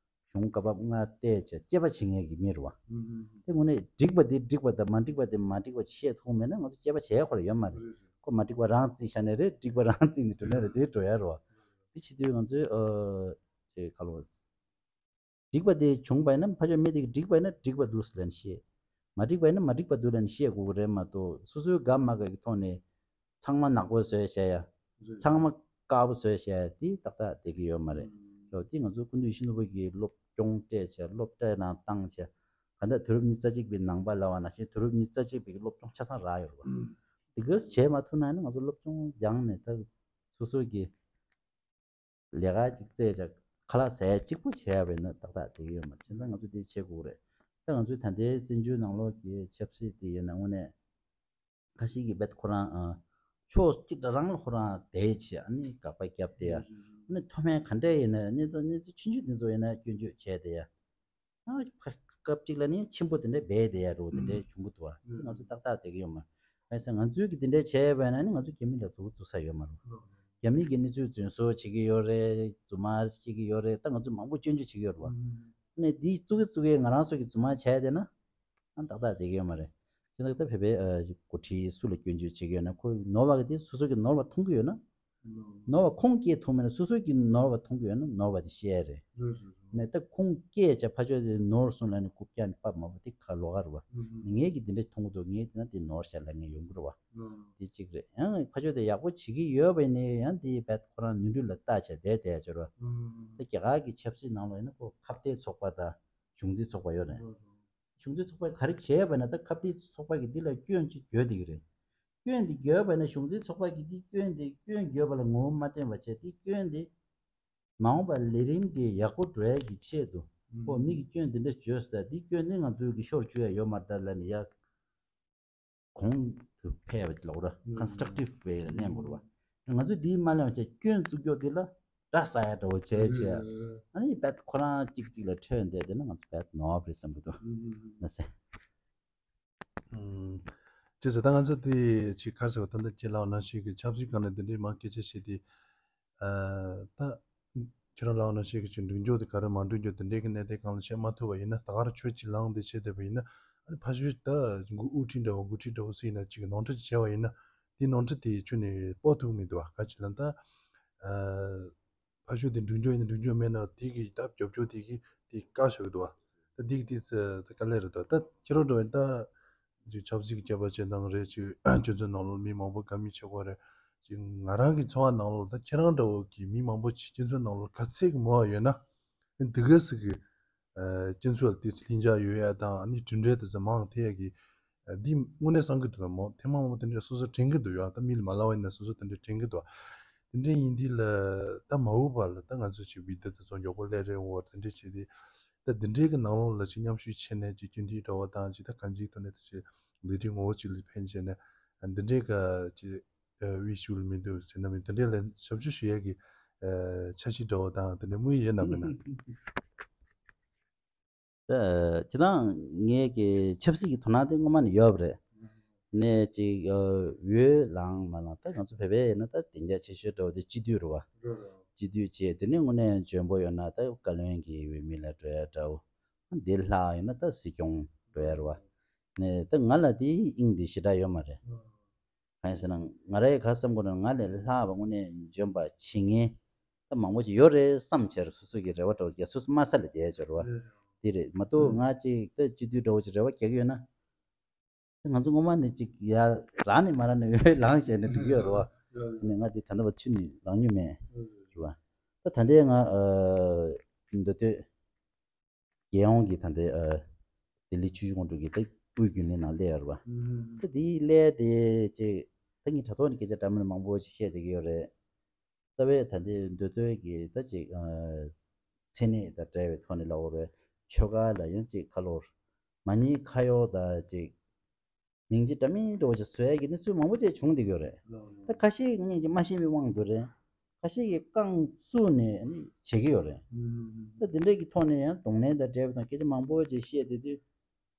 གཞུང་བཀའ་བབས་ལྔ་བལྟས་བྱས་དཔྱད་པ་བྱེད་མཁན་གྱི་མི་རེད་པ། དེ་དངོས་གནས་འགྲིག་པ་དེ་འགྲིག་པ་དང་མ་འགྲིག་པ་དེ་མ་འགྲིག་པ་བཤད་ཐུབ་མེད་ན་ང་ཚོ་དཔྱད་པ་བྱེད་ཡ་ཁོ་རང་ཡོད་མ་རེད། ཁོ་མ་འགྲིག་པ་རང་བརྩིས་བཞག་ནའི་རེད། འགྲིག་པ་རང་བརྩིས་ནས་འགྲོ་ནའི་རེད། དེ་འགྲོ་ཡ་རེད་པ། དེ་བྱེད་དུས་ང་ཚོས་ཨ་ཅེ་ཁ་ལོ། འགྲིག་པ་དེ་བྱུང་པ་ཡིན་ན་ཕར་ཕྱོགས་མི་དེ་གིས་འགྲིག་པ་ཡིན་ན་འགྲིག་པ་འདུག་ལབ་ནས་བཤད། མ་འགྲིག་པ་ཡིན་ན་མ་འགྲིག་པ་འདུག་ལབ་ནས་བཤད་དགོས་ཀྱི་རེད་མ་གཏོགས་སོ་སོའི་དགའ་མ་དགའ་གི་ཐོག་ནས་ཚང་མ་ནག་པོ་བཟོས་བཤད་ཡ། ཚང་མ་དཀར་པོ་བཟོས་བཤད་ཡ་དེ་ཏག་ཏག་བསྡད་ཀྱི་ཡོད་མ་རེད། རོ་དེ་ང་ཚོ་སྐུ་མདུན་ཡིད་བཞིན་ནོར་བུ་གིས་སློབ་སྦྱོང་སྤྲད་བྱས་སློབ་གྲྭའི་ནང་བཏང་བྱས། གང་ལྟར་དུས་རབས་ཉི་ཤུ་རྩ་གཅིག་པའི་ནང་པ་ལབ་པ་ནང་བཞིན་དུས་རབས་ཉི་ཤུ་རྩ་གཅིག་པའི་སློབ་སྦྱོང་ཆ་ཚང་རག་ཡོད་རེད་པ། དེ་ག་བྱས་མ་ཐུབ་ན་ནི་ང་ཚོ་སློབ་སྦྱོང་སྦྱངས་ནས་ད་སོ་སོ་གི་ལས་ཀ་ཅིག་བཙལ་བྱས་ཁ་ལག་ཟས་གཅིག་པུ་བྱས་པ་ཡིན་ན་ཏག་ཏག་བསྡད་ཀྱི་ཡོད་མ་རེད། བྱས་ཙང་ང་ཚོ་དེ་བྱེད་དགོས་རེད། ད་ང་ཚོའི་ད་ལྟའི་བཙན་བྱོལ་ནང་ལོགས་ཀྱི་ཆབ་སྲིད་དེ་ཡིན་ན་དངོས་གནས་ཁ་ཤས་ཀྱིས་རྦད་ཁོ་རང་ཨ་ཕྱོགས་གཅིག་ལ་རང་ལ་ཁོ་རང་དེ་བྱས་ཨ་ནི་དགག་པ་བརྒྱབ་བསྡད་ཡ། ཨ་ནི་མཐོ་དམན་ག་འདྲ་ཡིན་ན་གནས་ཚུལ་གནས་ཚུལ་ཆུང་ཆུང་དེ་ཚོ་ཡིན་ན་སྐྱོན་བརྗོད་བྱས་བསྡད་ཡ། ཨ་ཕ་སྐབས་གཅིག་ལ་ནི་ཆེན་པོ་དེ་འདྲ་སྦས་བསྡད་ཡ་རོ་དེ་འདྲ་བྱུང་གི་འདུག་བ། ང་ཚོ་ཏག་ཏག་བསྡད་ཀྱི་ཡོད་མ་རེད། ང་ཚོས་ང་ཚོས་ཀྱི་དེ་འདྲ་བྱས་པ་ཡིན་ན་ནི་ང་ཚོ་རྒྱ་མི་ལ་མཛུབ་གུ་འཛུགས་ས་ཡོད་མ་རེད། རྒྱ་མི་གི་གནས་ཚུལ་རྫུན་བཟོ་བྱེད་ཀྱི་ཡོད་རེད། རྫུན་མ་བྱེད་ཀྱི་ཡོད་རེད། ད་ང་ཚོས་མང་པོ་སྐྱོན་བརྗོད་བྱེད་ཀྱི་ཡོད་རེད་བ། ནས་འདི་བཙུགས་ཀྱི་བཙུགས་ཀྱི་ང་རང་ཚོ་གི་རྫུན་མ་བྱས་བསྡད་ན། ཨ་ཏག་ཏག་བསྡད་ཀྱི་ཡོད་མ་རེད། དེ་ནས་ད་བོད་པའི་ཨ་འགོ་ཁྲིད་སུ་ལ་སྐྱོན་བརྗོད་བྱེད་ཀྱི་ཡོད་ན་ཁོ་ནོར་བ་གི་དེ་སོ་སོ་གི་ནོར་བ་མཐོང་གི་ཡོད་ན། ནོར་བ་ཁུངས་སྐྱེལ་ཐུབ་མེད་ན་སོ་སོ་གི་ནོར་བ་མཐོང་གི་ཡོད་ན་ནོར་བ་དེ་བཤད་རེད། ནས་ད་ཁུངས་སྐྱེལ་བྱས་ཕར་ཕྱོགས་དེ་ནོར་སོང་ལབ་ནས་རྐུབ་བཀྱག་ནས་ཕབ་མ་ཕབ་དེ་ག་ལོགས་ཀ་རེད་བ། ངས་ཀྱི་དེ་འདྲ་མཐོང་གི་འདུག་ངས་དེ་ན་དེ་ནོར་བཤད་ལབ་མཁན་ཡོང་གི་རེད་བ། དེ་གཅིག་རེད། ཡང་ཕར་ཕྱོགས་དེ་ཡག་པོ་བྱེད་ཀྱི་ཡོད་པ་ཡིན་ན་ཡང་དེ་བས་ཁོ་རང་ནོར་འཁྲུལ་ལ་ལྟ་བྱས་བསྡད་བསྡད་ཡ་ཅིག་རེད་བ། ད་རྒྱ་གར་གྱི་ཆབ་སྲིད་ནང་ལ་ཡིན་ན་ཁོ་ཁ་གཏད་ཚོགས་པ་དང་གཞུང་འཛིན་ཚོགས་པ་ཡོད་རེད། གཞུང་འཛིན་ཚོགས་པས་ག་རེ་བྱས་པ་ན་ད་ཁ་གཏད་ཚོགས་པ་གིས་འདི་ལ་སྐྱོན་ཅིག་བརྗོད་བསྡད་ཀྱི་རེད། སྐྱོན་འདི་བརྗོད་པ་ན་གཞུང་འཛིན་ཚོགས་པ་གིས་འདི་སྐྱོན་འདི་སྐྱོན་བརྗོད་པ་ལ་ངོ་བོ་མ་བསྟན་པ་བྱས་འདི་སྐྱོན་འདི་མ་འོངས་པར་ལས་རིམ་འདི་ཡག་པོ་འགྲོ་ཡ་གི་ཆེད་དུ་ཁོ་མི་གིས་སྐྱོན་འདི་འདྲ་བརྗོད་ཟེར་འདི་སྐྱོན་འདི་ང་ཚོའི་གི་ཤོར་བཅུག་ཡ་ཡོད་མ་རེད་ད་ལབ་ནས་ཡ། གོང་དུ་འཕེལ་བ་ལ་འོ་ར་constructive way ལ་གནས་དགོས་རེད་བ། ང་ཚོས་འདི་མ་གླེང་བ་བྱས་སྐྱོན་བཙུགས་ཀྱོག་འདི་ལ་སྒྲ་ཟ་ཡ་འདྲ་བོ་བྱས་བྱས། ཨ་ནི་རྦད་ཁོ་རང་གཅིག་གཅིག་ལ་འཕྲོད་བསྡད་བསྡད་ན་ང་ཚོ་རྦད་ནོར་བ་རེད་བསམ་གྱི་འདུག་ན་ཟེར། ཅེས་ཟེར་ད་ང་ཚོ་དེ་ཅིག་ག་རེ་ཟེར་བ་ད་ལྟ་ཁྱེད་ལབ་ནང་བཞིན་གྱི་ཆབ་སྲིད་སྒང་ནས་འདི་འདྲའི་མང་སྐད་ཆ་བཤད་དེ། ད་ཁྱེད་རང་ལབ་ནང་བཞིན་གྱི་ཅིག་འགྲིག་འཇོག་དེ་ག་རེ་མ་འགྲིག་འཇོག་དེ་འདྲའི་གི་གནད་དོན་སྒང་ལ་བཤད་མ་ཐུབ་པ་ཡིན་ན་ད་ག་རང་ཆོས་ཅིག་ལངས་ཏེ་བྱེད་བསྡད་པ་ཡིན་ན་ཨ་ནི་ཕ་ཤུལ་ད་འགོ་དབུ་ཁྲིད་འདྲ་བོ་འགོ་ཁྲིད་འདྲ་བོ་སུ་ཡིན་ན་ཅིག་ནོར་འཁྲུལ་ཅིག་བྱས་པ་ཡིན་ན་དེ་ནོར་འཁྲུལ་དེ་ཁྱོན་ནས་སྤོ་ཐུབ་མི་འདུག་བ། ག་ཅི་ལབ་ན་ད་ཕ་ཤུལ་དེ་འགྲིག་འཇོག་ཡིན་ན་འགྲིག་འཇོག་མེད་ན་དེ་གི་ད་རྒྱབ་སྐྱོར་དེ་གི་དེ་བཀག་བཞག་གི་འདུག་བ། ད་དེ་གི་དེ་ད་དཀའ་ལས་རེད་འདུག་ད་ཁྱེད་རང་འདྲ་བ་ཡིན་ད། ཅིག་ཆབ་སྲིད་ཀྱི་ཁྱད་པར་ཅན་དང་རེད། ཅིག་སྤྱི་ཚོགས་ནང་ལོགས་མི་མང་པོ་དགའ་མི་བྱེད་དགོས་རེད། ཅིག་ང་རང་གི་འཚོ་བ་ནང་ལོགས་ད་ཁྱེད་རང་འདྲ་བོ་གི་མི་མང་པོ་ཅིག་སྤྱི་ཚོགས་ནང་ལོགས་ག་ཚད་ཀྱི་མོ་བ་ཡོད་ན། འདི་ག་ཟིག་གི་སྤྱི་ཚོགས་ལ་དེ་ལྷིང་འཇགས་ཡོད་ཡ་དང་ཨ་ནི་གྲུབ་འབྲས་དེ་ཚོ་མང་ཐེ་ཡ་གི་འདི་དངོས་གནས་བསམ་གི་འདུག་ན་མོ་ཐེངས་མང་པོ་དེ་འདྲ་སོ་སོ་དྲན་གི་འདུག་ཡ། ད་མི་ལ་མ་ལབ་པ་ཡིན་ན་སོ་སོ་དེ་འདྲ་དྲན་གི་འདུག་དེ་འདྲ་ཡིན་དུས་ལ་ད་མ་འོངས་པ་ལ་ད་ང་ཚོ་ཅིག་བི་དེ་དེ་ཚོ་མགྱོགས་པོ་སླེབས་རེད་འོ་དེ་འདྲ་བྱས་ཏེ། ད་འདི་འདྲའི་གི་ནང་ལོགས་ལ་ཅིག་མཉམ་ཞུགས་བྱས་ནས་ཅིག་སྐྱིད་འདི་འདྲ་བ་དང་ཅིག་ད་གང་ཅིག་ཐོག་ནས་ད་ཅིག་ལས་རིགས་ངོ་བོ་ཅིག་ལ་ཕན་བྱས་ནས་འདི་འདྲའི་ག་ཅིག་དབུས་ཤུགས་ལ་མི་འདུག་ཟེར་ན་མི་འདི་འདྲའི་ལ་ཞབས་ཞུ་ཞུ་ཡས་ཀྱི་འཆར་གཞི་འདྲ་བ་དང་དེ་འདྲ་དམིགས་ཡུལ་ཡོད་ན་མེད་ན། ད་སྤྱིར་བཏང་ངའི་གི་ཆབ་སྲིད་ཀྱི་དོ་སྣང་དེ་སྔོན་མ་ནས་ཡོད་པ་རེད། ནས་ཅིག་འོས་ལངས་མ་ལངས་ད་ང་ཚོ་བོད་པའི་ཡིན་ན་ད་བདེ་འཇགས་ཆེ་ཤོས་འདྲ་བོ་དེ་སྤྱི་འཐུས་རེད་བ། སྤྱི་འཐུས་བྱས་དེ་ནས་དངོས་གནས་འཇོན་པོ་ཡོད་ན་ད་བཀའ་བློན་གྱི་འོས་མི་ལ་འགྲོ་ཡ་འདྲ་བོ། དེ་ལྷག་ཡོད་ན་ད་སྲིད་སྐྱོང་འགྲོ་ཡ་རེད་བ། ནས་ད་ང་ལ་དེ་དབྱིངས་དེ་ཞེ་དྲག་ཡོད་མ་རེད། གང་ཡིན་ཟེར་ན་ང་རའི་ག་བསམ་དགོས་ན་ང་ལས་ལྷག་པ་དངོས་གནས་འཇོན་པ་བྱེད་མཁན་ད་མང་པོ་ཅིག་ཡོད་རེད་བསམ་བྱས་སོ་སོ་གི་རེ་བ་འདྲ་བོ་རྒྱག་སོ་སོ་དམའ་ས་ལ་བསྡད་ཡ་ཅིག་རེད་བ། དེ་རེད་མ་གཏོགས་ང་ཅིག་ད་སྤྱི་འཐུས་འདྲ་བོ་ཅིག་རེ་བ་རྒྱག་གི་ཡོད་ན། ང་ཚོ་སྔོན་མ་ནས་ཅིག་ཡ་རག་ནས་མ་རག་ནས་འོས་ལངས་བྱས་ནས་འགྲིག་གི་ཡོད་རེད་བ། ནས་ང་འདི་ད་ལྟ་བ་ཚུད་ནས་ལངས་མྱོང་མེད་རེད་བ། ད་ད་ལྟའི་ང་མདོ་སྟོད་ རྒྱལ་ཡོངས་ཀྱི་ད་ལྟའི་ཨ་ལྡི་ལི་ཆུ་བཞི་སྒང་དྲུག་གི་ད་དབུས་རྒྱུན་ལས་ནང་སླེབས་ཡོད་རེད་པ། ད་དེའི་སླེབས་དེ་ཅིག་ད་ངས་དྲ་ཐོག་ནས་སྐད་ཆ་འདྲ་མིན་མང་པོ་ཞིག་བཤད་བསྡད་ཀྱི་ཡོད་རེད། རྩ་བའི་ད་ལྟའི་མདོ་སྟོད་ཀྱི་ད་ཅིག་ཨ་མཚན་ཉིད་དང་འབྲེལ་བའི་ཐོག་ནས་ལབ་དགོས་རེད། ཆོལ་ཁ་ལ་ཡང་ཅིག་ཁ་ལོ་མ་ཎི་ཁ་ཡོག་དང་ཅིག་མིང་ཅིག་འདྲ་མིན་འདྲ་བོ་ཅིག་བཟོ་ཡ་གི་གནས་ཚུལ་མང་པོ་ཅིག་བྱུང་བསྡད་ཀྱི་ཡོད་རེད། ད་ཁ་ཤས་ངས་ཀྱི་མ་ཤེས་པའི་དབང་དུ་རེད། ཁ་ཤས་ཀྱིས་རྐང་བཙུགས་ནས་ནི་བྱེད་ཀྱི་ཡོད་རེད། ད་འདི་འདྲ་གི་ཐོག་ནས་ཡང་གདོང་ལེན་དང་འབྲེལ་བ་དང་སྐད་ཆ་མང་པོ་ཅིག་བཤད་བསྡད་དུས།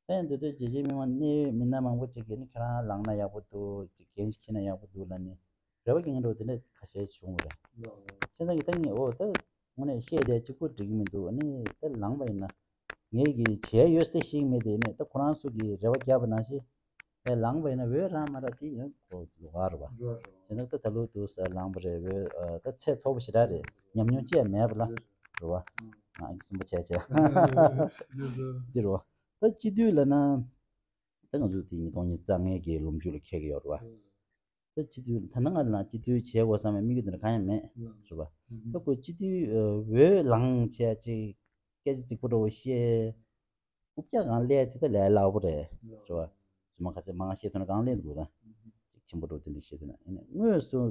ད་ཡང་འདི་དུས་རྒྱལ་སྤྱིའི་མི་མང་གནད་ཡོད་མི་སྣ་མང་པོ་ཅིག་གིས་ནི་ཁྱེད་རང་ལངས་ན་ཡག་པོ་འདུག་ཅིག་འགན་ཞིག་འཁྱེར་ན་ཡག་པོ་འདུག་ལབ་ནས་རེ་བ་རྒྱག་མཁན་འདྲ་བོ་དེ་འདྲ་ཁ་ཤས་བྱུང་བ་རེད། བྱས་ཙང་གི་ད་ངས་འོ་ད་དངོས་གནས་བཤད་བསྡད་གཅིག་པོ་འགྲིག་གི་མི་འདུག་ཨ་ནི་ད་ལངས་པ་ཡིན་ན་ངས་ཀྱི་བྱས་ཡོད་ཟེར་ཤེས་ཀྱི་མེད་དེ་ནས་ད་ཁོ་རང་ཚོ་གིས་རེ་བ་བརྒྱབ་པ་ནང་བཞིན་ཨེ་ལངས་པ་ཡིན་ན་འོས་རག་མ་རག་དེ་ཡང་ཁོ་ལོགས་ཀ་རེད་པ། དེ་ནས་ད་ད་ལོ་འདུག་ཟེར་ལངས་པ་རེད། འོས་ཨ་ད་ཚད་མཐོ་པོ་ཞེ་དྲག་རེད། ཉམས་མྱོང་ཅི་ཡང་མེད་པ་ལ་རེད་པ། ང་གསུམ་པ་བྱས་བྱས་འདི་རེད་པ། ད་སྤྱི་འཐུས་ལབ་ན། ད་ང་ཚོ་དེ་ཉིས་སྟོང་ཉི་ཤུ་རྩ་ལྔའི་གི་ལོ་མཇུག་ལ་འཁེལ་གྱི་ཡོད་རེད་པ། ད་སྤྱི་འཐུས་ད་ནང་ང་ལ་སྤྱི་འཐུས་བྱེད་དགོས་བསམ་པའི་དམིགས་ཡུལ་དེ་འདྲ་གང་ཡང་མེད་རེད་པ། ད་ཁོ་སྤྱི་འཐུས་འོས་ལངས་བྱས་ཅིག་སྐད་ཆ་རྫིག་པོ་འདྲ་བོ་བཤད། རྐུབ་བཀྱག་སྒང་སླེབས་དེ་ད་ལས་སླ་པོ་རེད་རེད་པ། རྫུན་མ་ག་ཚད་མང་བཤད་ཐུབ་ན་གང་སླེབས་འདུག་ད་ཅིག་ཆེན་པོ་འདྲ་བོ་དེ་འདྲ་བཤད་ཐུབ་ན་ཡིན་ན་དངོས་སུ།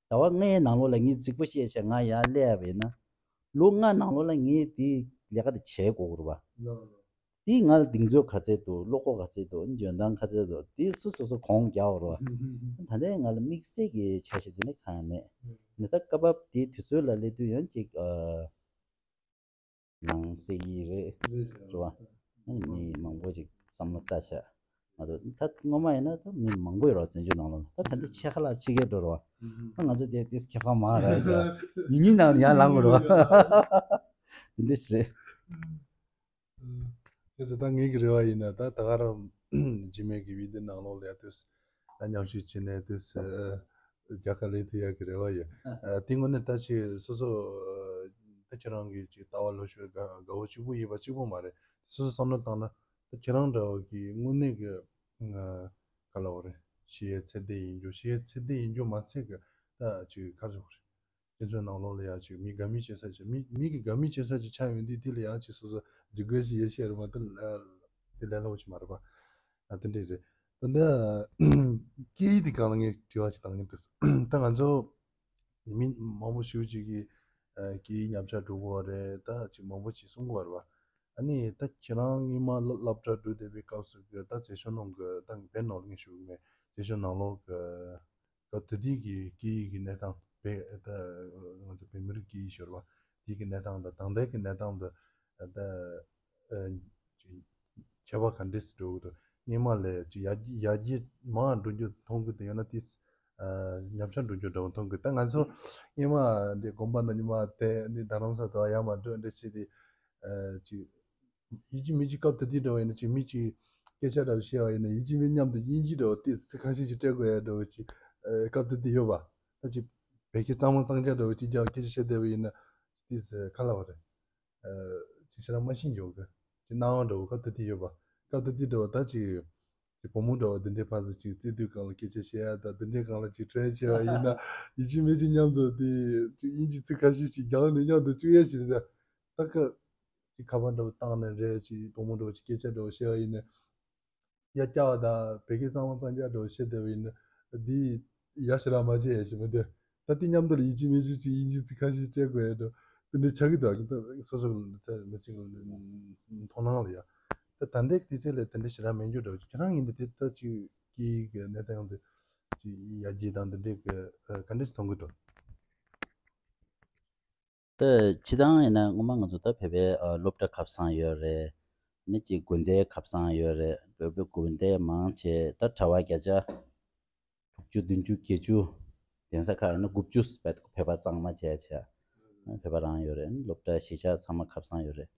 ཟླ་བ་ལྔའི་ནང་ལོགས་ལ་ངས་རྫིག་པོ་བཤད་བྱས་ང་ཡར་སླེབས་པ་ཡིན་ན། ལོ་ལྔ་ནང་ལོགས་ལ་ངས་དེའི་ལས་ཀ་དེ་བྱེད་དགོས་ཀྱི་རེད་པ། དེས་ང་ལ་གདེང་ཚོད་ག་ཚད་འདུག་བློ་ཁོག་ག་ཚད་འདུག་འཇོན་ཐང་ག་ཚད་འདུག་དེ་སོ་སོ་སོ་གོང་རྒྱག་དགོས་རེད་པ། ད་ལྟའི་ང་ལ་དམིགས་བསལ་གྱི་འཆར་གཞི་དེ་འདྲ་གང་ཡང་མེད། ངས་ད་སྐབས་བབ་དེའི་དུས་ཚོད་ལ་སླེབས་དུས་ཡང་ཅིག་ཨ། ནང་གསེས་ཡིག་རེད། རེད་རེད། རེད་པ། ཨ་ནི་མི་མང་པོ་ཅིག་བསམ་བློ་བཏང་ཤག་ང་ཚོ་ད་སྔོན་མ་ཡིན་ན་ད་མི་མང་པོ་ཡོད་རེད་བཙན་བྱོལ་ནང་ལོགས་ལ། ད་ད་འདི་ཕྱེད་ཀ་ལྷག་ཕྱི་རྒྱལ་འགྲོ་རེད་པ། ད་ང་ཚོ་དེ་དེ་ཁྱད་པར་མང་རེད་ཟེར། ཉུང་ཉུང་ནང་ཡར་ལངས་དགོས་རེད་པ། དེ་འདྲ་ཞིག་རེད། ཨ། དེ་ཚོ་ད་ངེད་ཀྱི་རེ་བ་ཡིན་ན་ད་ད་ག་རང་རྗེས་མའི་གི་བི་དེ་ནང་ལོགས་ལ་ཡ་དུས་ད་མཉམ་ཞུགས་བྱས་ནས་དུས་རྒྱལ་ཁ་ལེན་ཐུབ་ཡག་གི་རེ་བ་ཡོད། ཨ། དེ་དངོས་གནས་ད་ཅིག་སོ་སོ་ད་ཁྱེད་རང་གི་ཅིག་ལྟ་བ་ལོ་ཤོད་དགའ་དགའ་བོ་གཅིག་པུ་ཡིན་པ་གཅིག་པུ་མ་རེད། སོ་སོ་བསམ་བློ་བཏང་ན་ད་ཁྱེད་རང་འདྲ་བོ་གི་དངོས་གནས་གི་ག་ལབ་དགོས་རེད། གཞི་ཡི་ཚད་ལྡན་ཡིན་རྒྱུ་གཞི་ཡི་ཚད་ལྡན་ཡིན་རྒྱུ་མ་ཚད་གི་ད་ཅིག་ག་རེ་ཟེར་དགོས་རེད། དེ་ཚོའི་ནང་ལོགས་ལ་ཡང་ཅིག་མི་དགའ་མི་བྱེད་ས་ཅིག་མི་མི་གི་དགའ་མི་བྱེད་ས་ཅིག་ཆགས་ཡོང་དུས་དེ་ལ་ཡང་ཅིག་སོ་སོ་འཇིགས་སྐུལ་ཞིག་ཡོད་ཤེས་རེད་མ་གཏོགས་དེ་ལས་སླ་པོ་ཅིག་མ་རེད་པ། ཨ་དེ་འདྲས་རེད། ད་ལྟ་སྐད་ཡིག་དེ་སྒང་ལ་ངས་དྲི་བ་ཅིག་བཏང་གི་འདུག་ད་ང་ཚོ་མི་མང་པོ་ཞེ་པོ་ཅིག་གིས་སྐད་ཡིག་ཉམས་ཆག་འགྲོ་གི་ཡོད་རེད། ད་ཅིག་མང་པོ་ཅིག་གསུང་གི་ཡོད་རེད་པ། ཨ་ནི་ད་ཁྱེད་རང་སྔོན་མ་སློབ་སློབ་གྲྭ་འགྲོ་བསྡད་པའི་སྐབས་སུ་གི་ད་མཛེས་ཤོག་ནང་གི་ད་བོད་ནང་ལ་ངས་ཞུ་གི་མེད། མཛེས་ཤོག་ནང་ལོགས་གི་སྐབས་དེ་དུས་ཀྱི་སྐད་ཡིག་གི་གནས་སྟངས་བོད་ད་ང་ཚོ་བོད་མི་རིགས་སྐད་ཡིག་ཤོར་བ་དེ་གི་གནས་སྟངས་དང་ད་ལྟའི་གི་གནས་སྟངས་དང་ད་ཨ་ཅིག་ཁྱད་པར་ག་འདྲས་སེ་འགྲོ་གི་འདུག་སྔོན་མ་ལས་ཅིག་ཡར་རྒྱས་ཡར་རྒྱས་མང་འགྲོ་རྒྱུ་མཐོང་གི་འདུག་ཡང་ན་དེ་ཨ་ཉམས་ཆག་འགྲོ་རྒྱུ་འདྲ་བོ་མཐོང་གི་ད་ང་ཚོ་སྔོན་མ་འདི་དགོན་པ་ནང་ཉི་མ་དེ་འདི་རྡ་རམ་ས་དང་ཡར་མར་འགྲོ་འདྲ་བྱས་ཏེ་ཨ་ཅིག་ཡིན་གཅིག་མིན་གཅིག་སྐབས་དེ་དུས་འདྲ་བ་ཡིན་ན་ཅིག་མི་གཅིག་སྐད་ཆ་འདྲ་བ་བཤད་པ་ཡིན་ན་ཡིན་གཅིག་མིན་མཉམ་དུ་དབྱིན་ཇི་འདྲ་བ་ཏོག་ཙམ་ཁ་ཤས་ཅིག་སྤྲད་དགོས་ཡ་འདྲ་བ་ཅིག་ཨ་སྐབས་དེ་དུས་ཡོད་པ། ད་ཅིག་བོད་སྐད་གཙང་མ་གཙང་རྐྱང་འདྲ་བ་ཅིག་རྒྱག་སྐད་ཆ་བཤད་བསྡད་པ་ཡིན་ན་ཏོག་ཙམ་ག་ལབ་དགོས་རེད། ཨ་ཅིག་ཞེ་དྲག་མ་ཤེས་ཡོད་གི་ཅིག་སྣང་བ་འདྲ་བ་སྐབས་དེ་དུས་ཡོད་པ། སྐབས་དེ་དུས་འདྲ་བ་ད་ཅིག་ཅིག་བུ་མོ་འདྲ་བ་འདི་འདྲའི་ཕར་ཚུར་ཅིག་བརྩེ་དུས་སྒང་ལ་སྐད་ཆ་བཤད་ཡ་ད་འདི་འདྲའི་སྒང་ལ་ཅིག་ཁྲེལ་ཆེ་བ་ཡིན་ན་ཡིན་གཅིག་མིན་གཅིག་མཉམ་དུ་དེ་ཅིག་དབྱིན་ཇི་ཚིག་ཁ་ཤས་ཅིག་རྒྱག་ནས་མཉམ་དུ་བཅུག་ཡ་ཅིག་རེད་ད། ད་སྐབས། ཅིག་ཁ་པར་འདྲ་བོ་བཏང་ནས་རེད་ཅིག་བུ་མོ་འདྲ་བོ་ཅིག་སྐད་ཆ་འདྲ་བོ་བཤད་པ་ཡིན་ན། ཡ་སྐྱག་པ་དང་བོད་སྐད་གཙང་མ་གཙང་རྐྱང་འདྲ་བོ་བཤད་བསྡད་པ་ཡིན་ན། འདི་ཡ་ཞེ་དྲག་མ་བྱེད་ཡ་ཞིག་མི་འདུག་ད་དེ་མཉམ་དུ་ལ་ཡིན་གཅིག་མིན་གཅིག་ཅིག་དབྱིན་ཇི་ཚིག་ཁ་ཤས་སྤྲད་དགོས་ཡ་འདྲ་དེ་འདྲ་ཆགས་ཀྱི་འདུག་ད་སོ་སོ་ལ་ད་མི་ཚེ་གི་མཐོང་སྣང་ལ་ཡ། ད་ད་ལྟའི་དུས་ཚོད་ལ་དེ་འདྲ་ཞེ་དྲག་མེད་རྒྱུ་འདྲ་བོ་ཅིག་ཁྱེད་རང་ཡིན་ན་དེ་ད་ཅིག་སྐད་ཡིག་གི་གནས་སྟངས་དེ་ཅིག་ཡར་རྒྱས་དང་དེ་འདྲའི་གི་ག་འདྲ་ཞིག་མཐོང་གི་འདུག་ད་སྤྱིར་བཏང་ཡིན་ན་སྔོན་མ་ང་ཚོ་ད་བོད་པའི་ཨ་སློབ་གྲྭ་ཁ་བཟང་ཡོད་རེད། ནི་གཅིག་དགོན་སྡེ་ཁ་བཟང་ཡོད་རེད། བོད་པའི་དགོན་སྡེ་མང་ཆེ་ད་གྲྭ་པ་བརྒྱ་ཆ་དྲུག་ཅུ་བདུན་ཅུ་བརྒྱད་ཅུ། གདན་ས་ཁག་ཡིན་ན་དགུ་བཅུ་བོད་པ་གཙང་མ་བྱས་བྱས་བོད་པ་རང་ཡོད་རེད། སློབ་གྲྭ་གཞིས་ཆགས་ཚང་མ་ཁ་བཟང་ཡོད་རེད།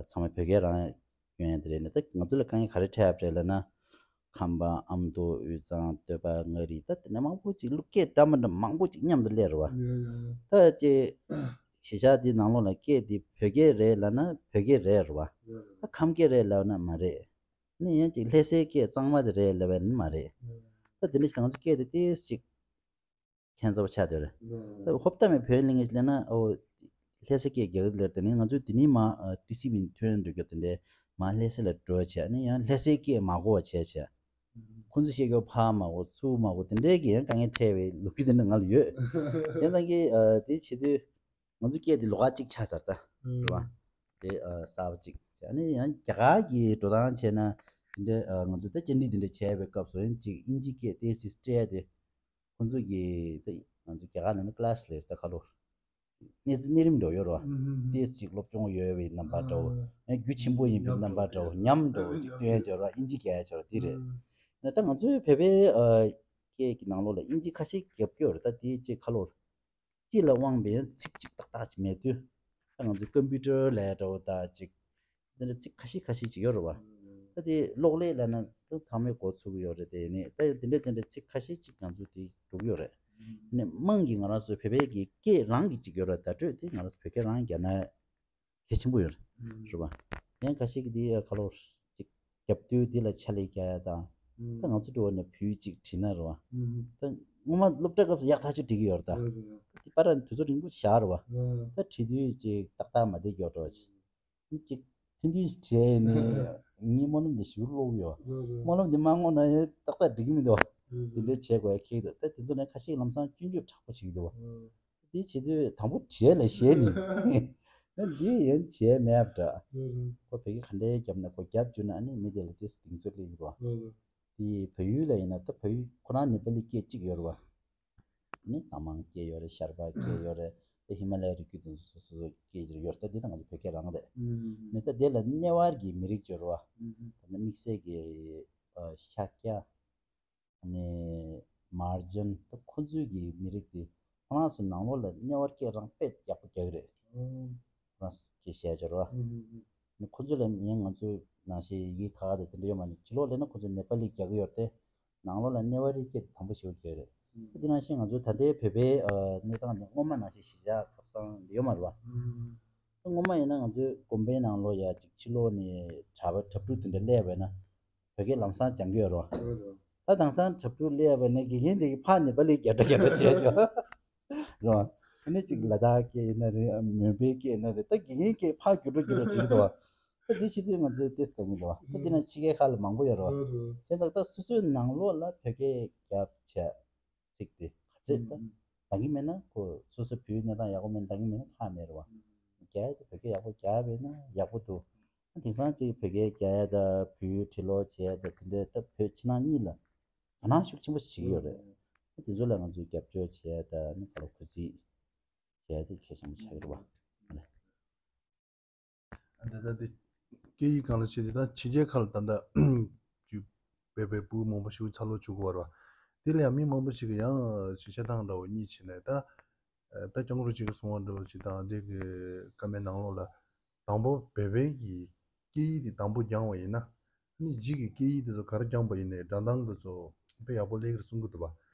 ཚང་མས་བོད་སྐད་རང་སྐྱོན་ཡང་དེ་རེད་ནི། ད་ང་ཚོ་ལ་དཀའ་ངལ་ག་རེ་འཕྲད་ཡོད་རེད་ལབ་ན། ཁམས་པ་ཨ་མདོ་དབུས་གཙང་སྟོད་པ་མངའ་རིས་ད་དེ་ནས་མང་པོ་ཅིག་ལོ་སྐད་འདྲ་མི་འདྲ་མང་པོ་ཅིག་མཉམ་དུ་སླེབས་རེད་བ། ད་ཅེ་གཞིས་ཆགས་འདི་ནང་ལོགས་ལ་སྐད་འདི་བོད་སྐད་རེད་ལབ་ན་བོད་སྐད་རེད་རེད་བ། ད་ཁམས་སྐད་རེད་ལབ་ན་མ་རེད། ནི་ཡང་ཅིག་ལྷ་སའི་སྐད་གཙང་མ་དེ་རེད་ལབ་པ་ནི་མ་རེད། ད་དེ་འདྲ་ཞིག་ང་ཚོ་སྐད་དེ་ཏིས་ཅིག་ཁྱད་མཚར་པོ་ཆགས་བསྡད་རེད། ད་ཧོབ་ཏ་མའི་བོད་གླེང་གི་ལབ་ན་ཨོ། ལྷ་སའི་སྐད་རྒྱག་གི་ལེར་དེ་ནས་ང་ཚོས་དེ་ནས་མ་ཨ་ཊི་སི་ཝི་ཐོན་འགྲོ་རྒྱུ་དེ་འདྲའི་མ་ལྷ་སའི་ལ་འགྲོ་བྱས་ཨ་ནི་ཡང་ལྷ་སའི་སྐད་མ་གོ་བ་བྱས་བྱས། ཁོང་ཚོས་བཤད་རྒྱུ་ཕར་མ་གོ་ཚུར་མ་གོ་དེ་འདྲའི་གི་ཡང་དཀའ་ངལ་འཕྲད་པའི་ལོ་རྒྱུས་དེ་འདྲ་ང་ལ་ཡོད། བྱས་ཙང་གི་ཨ་དེ་བྱེད་དུས་ང་ཚོའི་སྐད་དེ་ལོགས་ཀ་གཅིག་ཆགས་ཚར་ད། རེད་བ། དེ་ཨ་གསར་པ་གཅིག་བྱས་ཨ་ནི་ཡང་རྒྱ་གར་གི་འགྲོ་སྟངས་བྱས་ན་དེ་འདྲའི་ཨ་ང་ཚོ་ད་བཅར་འདྲི་དེ་འདྲ་བྱས་པའི་སྐབས་སུ་ཡང་གཅིག་དབྱིན་ཇི་སྐད་ཏོག་ཙམ་སྤྲད་དེ། ཁོང་ཚོ་གིས་ད་ང་ཚོ་རྒྱ་གར་ནང་ནས་ཀི་ལཱ་སི་ལས་ད་ཁ་ལོ། གནས་ཚུལ་གནས་རིམ་འདྲ་བོ་ཡོད་རེད་བ། ཏོག་ཙམ་ཅིག་སློབ་སྦྱོང་ཡོད་པའི་རྣམ་པ་འདྲ་བོ། ཨ་རྒྱུ་ཆེན་པོ་ཡིན་པའི་རྣམ་པ་འདྲ་བོ་ཉམས་འདྲ་བོ་ཅིག་སྟོན་ཡ་བྱས་རེད་བ། དབྱིན་ཇི་རྒྱག་ཡ་བྱས་རེད་བ་དེ་རེད། ད་ང་ཚོའི་བོད་པའི་ཨ་སྐད་ཀྱི་ནང་ལོགས་ལ་དབྱིན་ཇི་ཁ་ཤས་རྒྱབ་ཀྱི་ཡོད་རེད་ད་དེ་ཅིག་ཁ་ལོ། སྤྱི་ལ་དབང་བའི་ཚིག་གཅིག་ཏག་ཏག་ཅིག་མེད་དུས། ད་ང་ཚོའི་ཀམ་པུ་ཊར་ལས་འདྲ་བོ་དང་ཅིག་དེ་འདྲ་ཚིག་ཁ་ཤས་ཁ་ཤས་ཅིག་ཡོད་རེད་བ། ད་དེ་གློག་ཀླད་ལབ་ན་ད་ཚང་མས་གོ་ཚུགས་ཀྱི་ཡོད་རེད་དེ་ནས་ད་དེ་འདྲ་དེ་འདྲ་ཚིག་ཁ་ཤས་ཅིག་ང་ཚོ་དེ་འགྲོ་གི་ཡོད་རེད། ནས་དམངས་ཀྱིས་ང་རང་ཚོའི་བོད་པའི་གི་སྐད་རང་གི་ཅིག་ཡོད་རེད་བརྡ་སྤྲོད་དེ་ང་རང་ཚོ་བོད་སྐད་རང་རྒྱབ་ན་གལ་ཆེན་པོ་ཡོད་རེད་བ། ཡང་ཁ་ཤས་ཀྱིས་དེ་ཁ་ལོ་ཅིག་རྒྱབ་དུས་དེ་ལ་ཕྱག་ལས་རྒྱག་ཡ་དང་། ད་ང་ཚོ་འགྲོ་བ་ནས་བོད་ཡིག་ཅིག་བྲིས་ན་རེད་བ། ད་སྔོན་མ་སློབ་གྲྭ་སྐབས་སུ་ཡག་ཐག་ཆོད་བྲིས་ཀྱི་ཡོད་རེད་ད། དེ་པར་དུས་ཚོད་རིང་པོ་བཞག་རེད་བ། ད་བྲིས་དུས་ཅིག་ཏག་ཏག་མ་བསྡད་ཀྱི་ཡོད་རེད་བ། ཅིག་ཐུང་ཐུང་ཞིག་བྲིས་ནས་ངའི་སྨོན་ལམ་འདི་ཞེ་པོ་ཀློག་གི་ཡོད། སྨོན་ལམ་འདི་མ་བསྔོགས་ན་ཡང་ཏག་ཏག་འགྲིག་གི་མི་འདུག་དེ་འདྲ་བྱེད་དགོས་ཡ་ཁེལ་འདུག་ད་དེ་ཚོ་ནས་ཁ་ཤས་ལམ་སང་སྐྱོན་བརྗོད་དྲག་པོ་བྱེད་ཀྱི་འདུག་དེ་བྱེད་དུས་དང་པོ་བྲིས་ལ་ཞེད་ནས་འདི་ཡང་བྱས་མེད་པ་འདྲ། ཁོ་བོད་སྐད་ག་འདྲའི་རྒྱབ་ན་ཁོ་རྒྱབ་བཅུག་ན་ཨ་ནི་མི་དེ་ལ་ཏོག་ཙམ་གདེང་ཚོད་སླེབས་ཀྱི་འདུག་དེ་བལ་ཡུལ་ལ་ཡིན་ན་ད་བལ་ཡུལ་ཁོ་རང་ནེ་པ་ལི་སྐད་གཅིག་ཡོད་རེད་བ། ནི་ནང་མང་སྐད་ཡོད་རེད། ཤར་པ་སྐད་ཡོད་རེད། དེ་ཧི་མ་ལ་ཡའི་རི་རྒྱུད་དེ་ཚོ་སོ་སོ་སོ་སྐད་ཡོད་རེད། ད་འདི་ད་ང་ཚོ་བོད་སྐད་རང་རེད། ནི་ད་དེ་ལ་གནས་བབ་ཀྱི་མི་རིགས་ཡོད་རེད་བ། ད་ནི་དམིགས་བསལ་གྱི་ཤཱཀྱ། ནི་མཱ་ཧཱ་ཇན། ད་ཁོ་ཚོའི་གི་མི་རིགས་དེ་ཁོ་རང་ཚོ་ནང་ལོགས་ལ་གནས་བབ་སྐད་རང་དཔེ་ཡག་པོ་རྒྱག་གི་རེད། ཁོ་རང་ཚོ་སྐད་བཤད་ཡོད་རེད་བ། ནི་ཁོ་ཚོ་ལ་ངས་ང་ཚོའི་ནང་བཞིན་ཡི་གེ་ཁག་ཁག་དེ་དེ་འདྲ་ཡོད་མ་རེད། ཕྱི་ལོགས་ལ་ན་ཁོ་ཚོ་ནེ་པ་ལི་རྒྱག་གི་ཡོད་རེད་དེ། ནང་ལོགས་ལ་གནས་བབ་རིག་སྐད་དེ་དང་པོ་ཞེ་པོ་རྒྱག་རེད། ཨ་དེ་ནང་བཞིན་ང་ཚོའི་ད་ལྟའི་བོད་པའི་ཨ་གནས་སྟངས་དེ་སྔོན་མ་ནང་བཞིན་གཞིས་ཆགས་ཁ་སང་འདི་ཡོད་མ་རེད་བ། ཨ་སྔོན་མ་ཡིན་ན་ང་ཚོའི་དགོན་པའི་ནང་ལོགས་ཡ་ཅིག་ཕྱི་ལོགས་ནས་གྲྭ་པ་གྲྭ་ཕྲུག་དེ་འདྲ་སླེབས་པ་ཡིན་ན་བོད་སྐད་ལམ་སང་སྦྱང་གི་ཡོད་རེད་བ། ད་དེང་སང་གྲྭ་ཕྲུག་སླེབས་པ་ཡིན་ན་དགེ་རྒན་དེ་གིས་ཕར་ནེ་པ་ལི་རྒྱབ་འདྲ་རྒྱབ་འདྲ་བྱས་ཆོག་རེད་བ། ཨ་ནི་ཅིག་ལ་དྭགས་སྐད་ཡིན་ན་རེད། མོན་པའི་སྐད་ཡིན་ན་རེད། ད་དགེ་རྒན་སྐད་ཕར་བསྒྱུར་འགྲོ་བསྒྱུར་འགྲོ་བྱེད་ཀྱི་འདུག་བ། ད་འདི་བྱེད་དུས་ང་ཚོའི་ཏོག་ཙམ་དཀའ་ངལ་འདུག་བ། ད་འདི་ན་ཕྱི་རྒྱལ་ཁག་ལ་མང་པོ་ཡོད་རེད་བ། བྱས་ཙང་ད་སོ་སོའི་ནང་ལོགས་ལ་བོད་སྐད་རྒྱབ་བྱས་ཚིག་དེ་ག་ཚད་ད་འདང་གི་མེད་ན་ཁོ་སོ་སོ་བོད་གནས་སྟངས་ཡག་པོ་མེད་འདང་གི་མེད་ན་ཁག་མེད་རེད་བ། རྒྱག་ཡ་དེ་བོད་སྐད་ཡག་པོ་རྒྱག་པས་ན་ཡག་པོ་འདུག་དེང་སང་ཅིག་བོད་སྐད་རྒྱག་ཡ་ད་བོད་ཡིག་བྲིས་ཀློག་བྱེད་ཡ་ད་དེ་འདྲའི་ད་བོད་ཕྱི་ནང་གཉིས་ལ་དོ་སྣང་ཤུགས་ཆེན་པོ་ཞིག་བྱེད་ཀྱི་ཡོད་རེད། དེ་ཚོ་ལ་ང་ཚོས་རྒྱབ་སྐྱོར་བྱེད་ཡ་ད་ནི་ག་ལ་གུས་བརྩི་བྱེད་ཡ་དེ་གལ་ཆེན་པོ་ཆགས་ཀྱི་རེད་བ། འདི་ལྟ་སྟེ། སྐད་ཡིག་སྒང་ལ་བྱས་ཏེ་ད་ཕྱི་རྒྱལ་ཁག་ལ་ད་ལྟ་རྒྱུད་སྤེལ་བའི་བུ་མང་པོ་ཞིག་འཚར་ལོངས་བྱུང་གི་ཡོད་རེད་བ། དེ་ལ་ཡང་མི་མང་པོ་ཞིག་གིས་ཡང་ཅིག་བཤད་སྟངས་འདྲ་བོ་གཉིས་བྱས་ནས་ད། ད་སྐྱབས་མགོན་རིན་པོ་ཆེ་གིས་གསུངས་པ་འདྲ་བོ་ཅིག་དང་འདི་གི་བཀའ་མའི་ནང་ལོགས་ལ་དང་པོ་བོད་པའི་གི་སྐད་ཡིག་དེ་དང་པོ་སྦྱངས་པ་ཡིན་ན། ཨ་ནི་རྗེས་ཀྱི་སྐད་ཡིག་དེ་ཚོ་ག་རེ་སྦྱངས་པ་ཡིན་ནའི་སྒྲ་གདངས་དེ་ཚོ་དཔེ་ཡག་པོ་སླེབས་ཀྱི་རེད་གསུང་གི་འདུག་བ།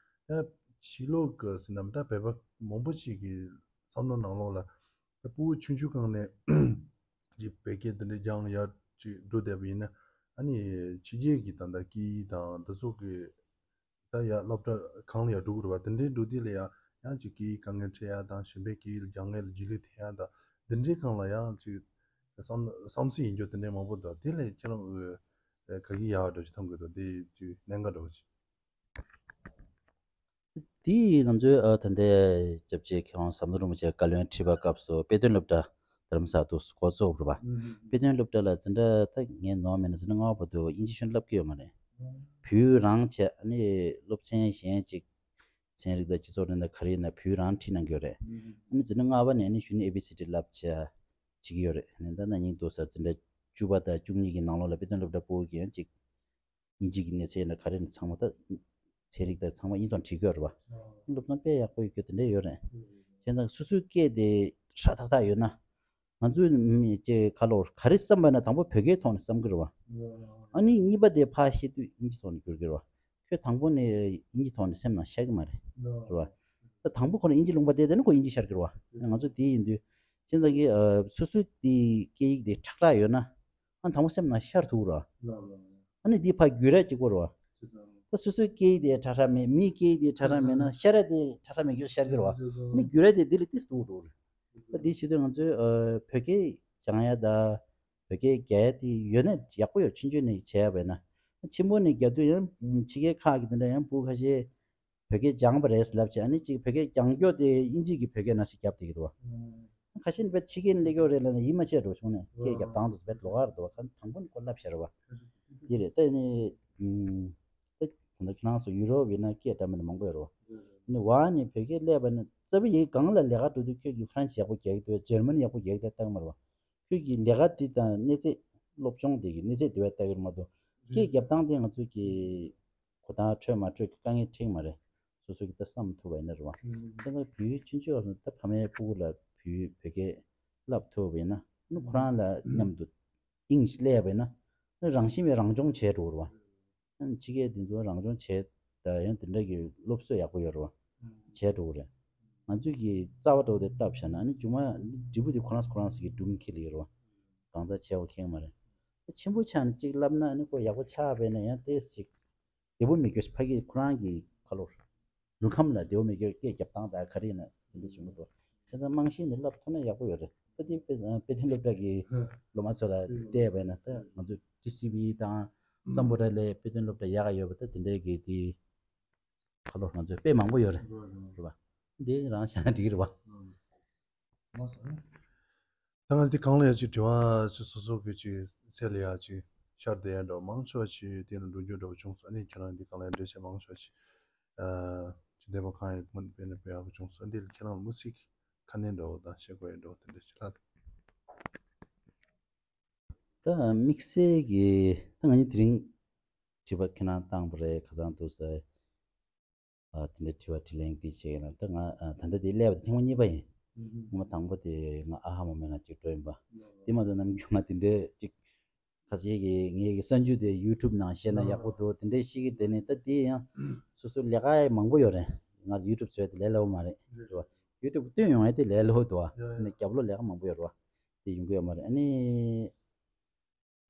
ད་ཕྱི་ལོགས་ཀྱི་ཟེར་ན་ད་བོད་པ་མང་པོ་ཞིག་གི་བསམ་བློ་ནང་ལོགས་ལ། ད་ཕྲུ་གུ་ཆུང་ཆུང་སྒང་ནས་ཅིག་བོད་སྐད་འདི་འདྲ་སྦྱང་ཡག་ཅིག་འགྲོ་བསྡད་པ་ཡིན་ན། ཨ་ནི་ཕྱི་རྒྱལ་གྱི་ད་ལྟ་སྐད་ཡིག་དང་འདི་ཚོ་གི་ད་ཡར་སློབ་གྲྭ་གང་ལ་ཡར་འགྲོ་གི་རེད་བ། དེ་འདྲའི་འགྲོ་དུས་ལ་ཡང་ཡང་ཅིག་སྐད་ཡིག་དཀའ་ངལ་འཕྲད་ཡག་དང་གཞན་པའི་སྐད་ཡིག་སྦྱང་ཡག་ལ་རྗེས་ལུས་ཐེབས་ཡག་དང་འདི་འདྲའི་སྒང་ལ་ཡང་ཅིག་བསམ་བསམ་ཚུལ་ཡིན་རྒྱུ་དེ་འདྲའི་མང་པོ་འདུག་དེ་ལས་ཁྱེད་རང་གི་ག་གི་ཡག་འགྲོ་ཅིག་མཐོང་གི་འདུག་དེ་ཅིག་གནད་འགག་འགྲོ་ཅིག་དེ་ཡིས་ང་ཚོའི་ཨ་ད་ལྟའི་སྐྱབས་རྗེ་མཁས་དབང་ཟམ་གདོང་རིན་པོ་ཆེ་བཀའ་བློན་ཁྲི་པ་སྐབས་སུ་དཔེ་སྟོན་སློབ་གྲྭ་རྡ་རམ་ས་ལ་དུ་འགོ་བཙུགས་པ་རེད་པ། དཔེ་སྟོན་སློབ་གྲྭ་ལ་འཛིན་གྲྭ་ད་ངས་ནོར་མེད་ན་འཛིན་གྲྭ་ལྔ་པ་བར་དུ་དབྱིན་ཇི་ཤུགས་བསླབ་ཀྱི་ཡོད་མ་རེད། བོད་ཡིག་རང་བྱས་ཨ་ནི་སློབ་ཚན་གཞན་ཅིག་ཚན་རིག་དང་སྤྱི་ཚོགས་རིག་གནས་ག་རེ་ཡིན་ན་བོད་ཡིག་རང་ཁྲིད་གནང་གི་ཡོད་རེད། ཨ་ནི་འཛིན་གྲྭ་ལྔ་པ་ནས་ཨ་ནི་གཞུག་ནས་ཨེ་བི་སི་ཌི་བསླབ་བྱས་བྱེད་ཀྱི་ཡོད་རེད། ཨ་ནི་ད་ན་ནིང་འདུག་ས་འཛིན་གྲྭ་བཅུ་པ་དང་བཅུ་གཉིས་ཀྱི་ནང་ལོགས་ལ་དཔེ་སྟོན་སློབ་གྲྭ་ཕྲུ་གུ་གིས་ཡང་ཅིག་དབྱིན་ཇི་གི་གནས་ཚད་ཡིན་ན་ག་རེ་ཡིན་ན་ཚང་མ་ད་ཚན་རིག་དང་ཚང་མ་དབྱིན་ཇི་ཐོག་ནས་ཁྲིད་ཀྱི་ཡོད་རེད་བ། སློབ་སྦྱོང་དཔེ་ཡག་པོ་ཡོད་རྒྱུ་དེ་འདྲ་ཡོད་རེད། བྱས་ཙང་སོ་སོའི་སྐད་དེ་ཧྲ་ཐག་ཐག་ཡོད་ན། ང་ཚོའི་མི་ཅེ་ཁ་ལོ་ག་རེ་བསམ་པ་ན་དང་པོ་བོད་སྐད་ཐོག་ནས་བསམ་གྱི་རེད་བ། ཨ་ནི་གཉིས་པ་དེ་ཕར་བཤད་དུས་དབྱིན་ཇི་ཐོག་ནས་བསྒྱུར་གྱི་རེད་བ། ཁྱོད་དང་པོ་ནས་དབྱིན་ཇི་ཐོག་ནས་སེམས་ནང་ཤར་གྱི་མ་རེད། རེད་བ། ད་དང་པོ་ཁོ་ན་དབྱིན་ཇི་ལུང་པ་བསྡད་དེ་ནི་ཁོ་དབྱིན་ཇི་ཤར་གྱི་རེད་བ། ང་ཚོ་དེ་ཡིན་དུས། བྱས་ཙང་གི་ཨ་སོ་སོའི་དེ་སྐད་ཡིག་དེ་ཁྲག་ཁྲག་ཡོད་ན། ཨ་དང་པོ་སེམས་ནང་ཤར་ཐུབ་ར། ཨ་ནི་འདི་ཕར་བསྒྱུར་ཡ་གཅིག་པོ་རེད་བ། ད་སོ་སོའི་སྐད་ཡིག་དེ་ཁྲག་ཁྲག་མེད། མིའི་སྐད་ཡིག་དེ་ཁྲག་ཁྲག་མེད་ན་ཤར་ཡ་དེ་ཁྲག་ཁྲག་མེད་རྒྱུ་ཤར་གི་རེད་བ། ཨ་ནི་བསྒྱུར་ཡ་དེ་འདི་ལ་ཏིས་ཐུབ་འགྲོ་རེད། ད་དེའི་ཕྱི་དོན་ང་ཚོའི་ཨ་བོད་སྐད་སྦྱང་ཡ་ད་བོད་སྐད་རྒྱག་ཡ་དེ་ཡོད་ན་ཡག་པོ་ཡོད། ཆུང་ཆུང་ནས་བྱས་པ་ཡིན་ན། ཆེན་པོ་ནས་རྒྱག་དུས་ཡང་ཕྱི་རྒྱལ་ཁག་གི་དེ་འདྲ་ཡང་བུ་ཁ་ཤས་བོད་སྐད་སྦྱངས་པ་རེད་ལབ་བྱས། ཨ་ནི་ཅིག་བོད་སྐད་སྦྱང་རྒྱུ་དེ་དབྱིན་ཇི་གི་བོད་སྐད་ནང་བཞིན་རྒྱབ་བསྡད་ཀྱི་འདུག་བ། ཁ་ཤས་ནི་དཔེ་ཕྱི་རྒྱལ་སླེབས་ཡོད་རེད་ལབ་ན་ཡིད་མ་ཆེས་འགྲོ་བྱུང་ནས་སྐད་རྒྱབ་སྟངས་དེ་དཔེ་ལོགས་ཀ་རེད་འདུག་བ། ད་དང་པོ་ནི་ཁོ་ལབ་ཤག་རེད་བ། དེ་རེད། ད་ནི་ད་ད་ཁྱེད་རང་ཚོ་ཡུ་རོབ་ཡིན་ན་སྐད་འདྲ་མིན་མང་པོ་ཡོད་རེད་བ། ནི་བ་ནི་བོད་སྐད་སླེབས་པ་ནི་རྩ་བའི་ཡིག་སྒང་ལ་ལས་ཀ་འགྲོ་དུས་ཁྱོད་ཀྱིས་ཧྥ་རན་སི་ཡག་པོ་རྒྱག་གི་འདུག་ཇར་མན་ཡག་པོ་རྒྱག་གི་འདུག་ལྟ་གི་མ་རེད་བ། ཁྱོད་ཀྱི་ལས་ཀ་འདི་དང་གནས་ཚད་སློབ་སྦྱོང་དེ་གི་གནས་ཚད་དེ་བས་ལྟ་གི་མ་གཏོགས་སྐད་རྒྱབ་སྟངས་དེ་ང་ཚོ་གི་གོ་ཐང་འཕྲོད་མ་འཕྲོད་ཀྱི་དཀའ་ངལ་འཕྲད་མ་རེད། སོ་སོ་གི་ད་བསམ་ཐུབ་པ་ཡིན་ན་རེད་བ། ད་ང་བུའི་ཆུང་ཆུང་ད་ཕ་མའི་སྤུ་གུ་ལ་བུའི་བོད་སྐད་བསླབ་ཐུབ་པ་ཡིན་ན་ནི་ཁོ་རང་ལ་མཉམ་དུ་དབྱིངས་སླེབས་པ་ཡིན་ན་ནི་རང་བཞིན་པས་རང་སྦྱོང་བྱས་འགྲོ་གི་རེད་བ། ཕྱི་རྒྱལ་འདི་ཚོ་རང་སྦྱོང་བྱས་ད་ཡང་དེ་འདྲ་གི་སློབ་གསོ་ཡག་པོ་ཡོད་རེད་བ། བྱས་འགྲོ་གི་རེད། ང་ཚོས་ཀྱི་རྩ་བ་འགྲོ་དེ་བཏབ་བཞག་ན་ཨ་ནི་མཇུག་མ་འབྲས་བུ་དེ་ཁོ་རང་ཁོ་རང་ཟེར་གྱི་སྒྲུབ་ཁེལ་ཡོད་རེད་བ། གང་ཟག་ཆེ་བ་ཁེངས་མ་རེད། ཆེན་པོ་ཆགས་ནས་གཅིག་བསླབ་ན་ཨ་ནི་ཁོ་ཡག་པོ་ཆགས་པས་ན་ཡང་ཏོག་ཙམ་ཅིག་བདེ་པོ་མི་འགྱུར། ཕ་གི་ཁོ་རང་གི་ཁ་ལོ་ལུས་ཁམས་ལ་བདེ་པོ་མི་འགྱུར། སྐད་རྒྱབ་སྟངས་དང་ག་རེ་ཡིན་ན་དེ་འདྲ་བྱུང་གི་འདུག་བྱས་ཙང་རྨང་གཞི་ནས་བསླབ་ཐུབ་ན་ཡག་པོ་ཡོད་རེད། ད་དེ་དཔེ་དཔེ་སྟོན་སློབ་གྲྭ་གི་སློབ་མ་ཚོ་ལ་བལྟས་པས་ན་ད་ང་ཚོ་ཊི་སི་ཝི་དང་སམ་བྷོ་ཊ་ལའི་དཔེ་སྟོན་སློབ་གྲྭ་ཡག་ག་ཡོད་པ་ད་དེ་འདྲའི་གི་དེ་ཁ་ལོ་ང་ཚོ་དཔེ་མང་པོ་ཡོད་རེད། རེད་བ། འདི་རང་བཞག་ན་འགྲིག་གི་རེད་བ། ད་ང་འདི་སྒང་ལ་ཡ་ཅིག་དྲི་བ་ཅིག་སོ་སོ་གི་ཅིག་ཚད་ལ་ཡ་ཅིག་ཤར་བསྡད་ཡ་འདྲ་བོ་མང་ཆེ་བ་ཅིག་དེ་ནི་འགྲོ་རྒྱུ་འདྲ་བོ་བྱུང་སོང་། ཨ་ནི་ཁྱེད་རང་འདི་སྒང་ལ་ཡ་འགྲེལ་བཤད་མང་ཆེ་བ་ཅིག་ཨ་ཅིག་འདས་པ་གང་ཡིན་སྔོན་དཔེ་ནས་དཔེ་ཡག་པོ་བྱུང་སོང་། ཨ་འདི་ལ་ཁྱེད་རང་དམིགས་བསལ་གྱི་ཁ་སྣོན་འདྲ་བོ་དང་བཤད་དགོས་ཡ་འདྲ་བོ་དེ་འདྲ་ཅིག་ལྷག་འདུག་ད་དམིགས་བསལ་གྱི་ད་ང་གཉིས་དེ་རིང་དྲི་བ་ཁྱེད་རང་བཏང་བ་རེད། ཁ་སང་དུ་ཟེར། ཨ་དེ་འདྲའི་དྲི་བ་དྲིས་ལན་འདི་བྱས་ཡིན་ན་ད་ང་ཨ་ད་ལྟ་འདི་སླེབས་པ་དེ་ཐེངས་མ་གཉིས་པ་ཡིན། ཨུ་ཧུམ། སྔོན་མ་དང་པོ་དེ་ང་ཨ་ཧ་མོ་མེ་ང་གཅིག་འགྲོ་ཡིན་པ། ལགས། དེ་མ་གཏོགས་ནམ་རྒྱུན་ང་དེ་འདྲའི་གཅིག་ཁ་ཤས་ཀྱིས་ངའི་གི་གསར་འགྱུར་དེ་ཡུ་ཊུབ་ནང་བཤད་ན་ཡག་པོ་འདུག་དེ་འདྲའི་བཤད་ཀྱི་བསྡད་ནས་ད་དེ་ཡང་སོ་སོ་ལས་ཀ་ཡང་མང་པོ་ཡོད་རེད། ང་ཡུ་ཊུབ་བཟོས་དེ་ལས་སླ་པོ་མ་རེད། རེད་བ། ཡུ་ཊུབ་བཏོན་ཡོང་ཡ་དེ་ལས་སླ་པོ་འདུག་བ། ཡ་ཡ། ཨ་ནི་རྒྱབ་ལོགས་ལས་ཀ་མང་པོ་ཡོད་རེད་བ། དེ་ཡོང་གི་ཡོད་མ་རེད། ཨ་ནི།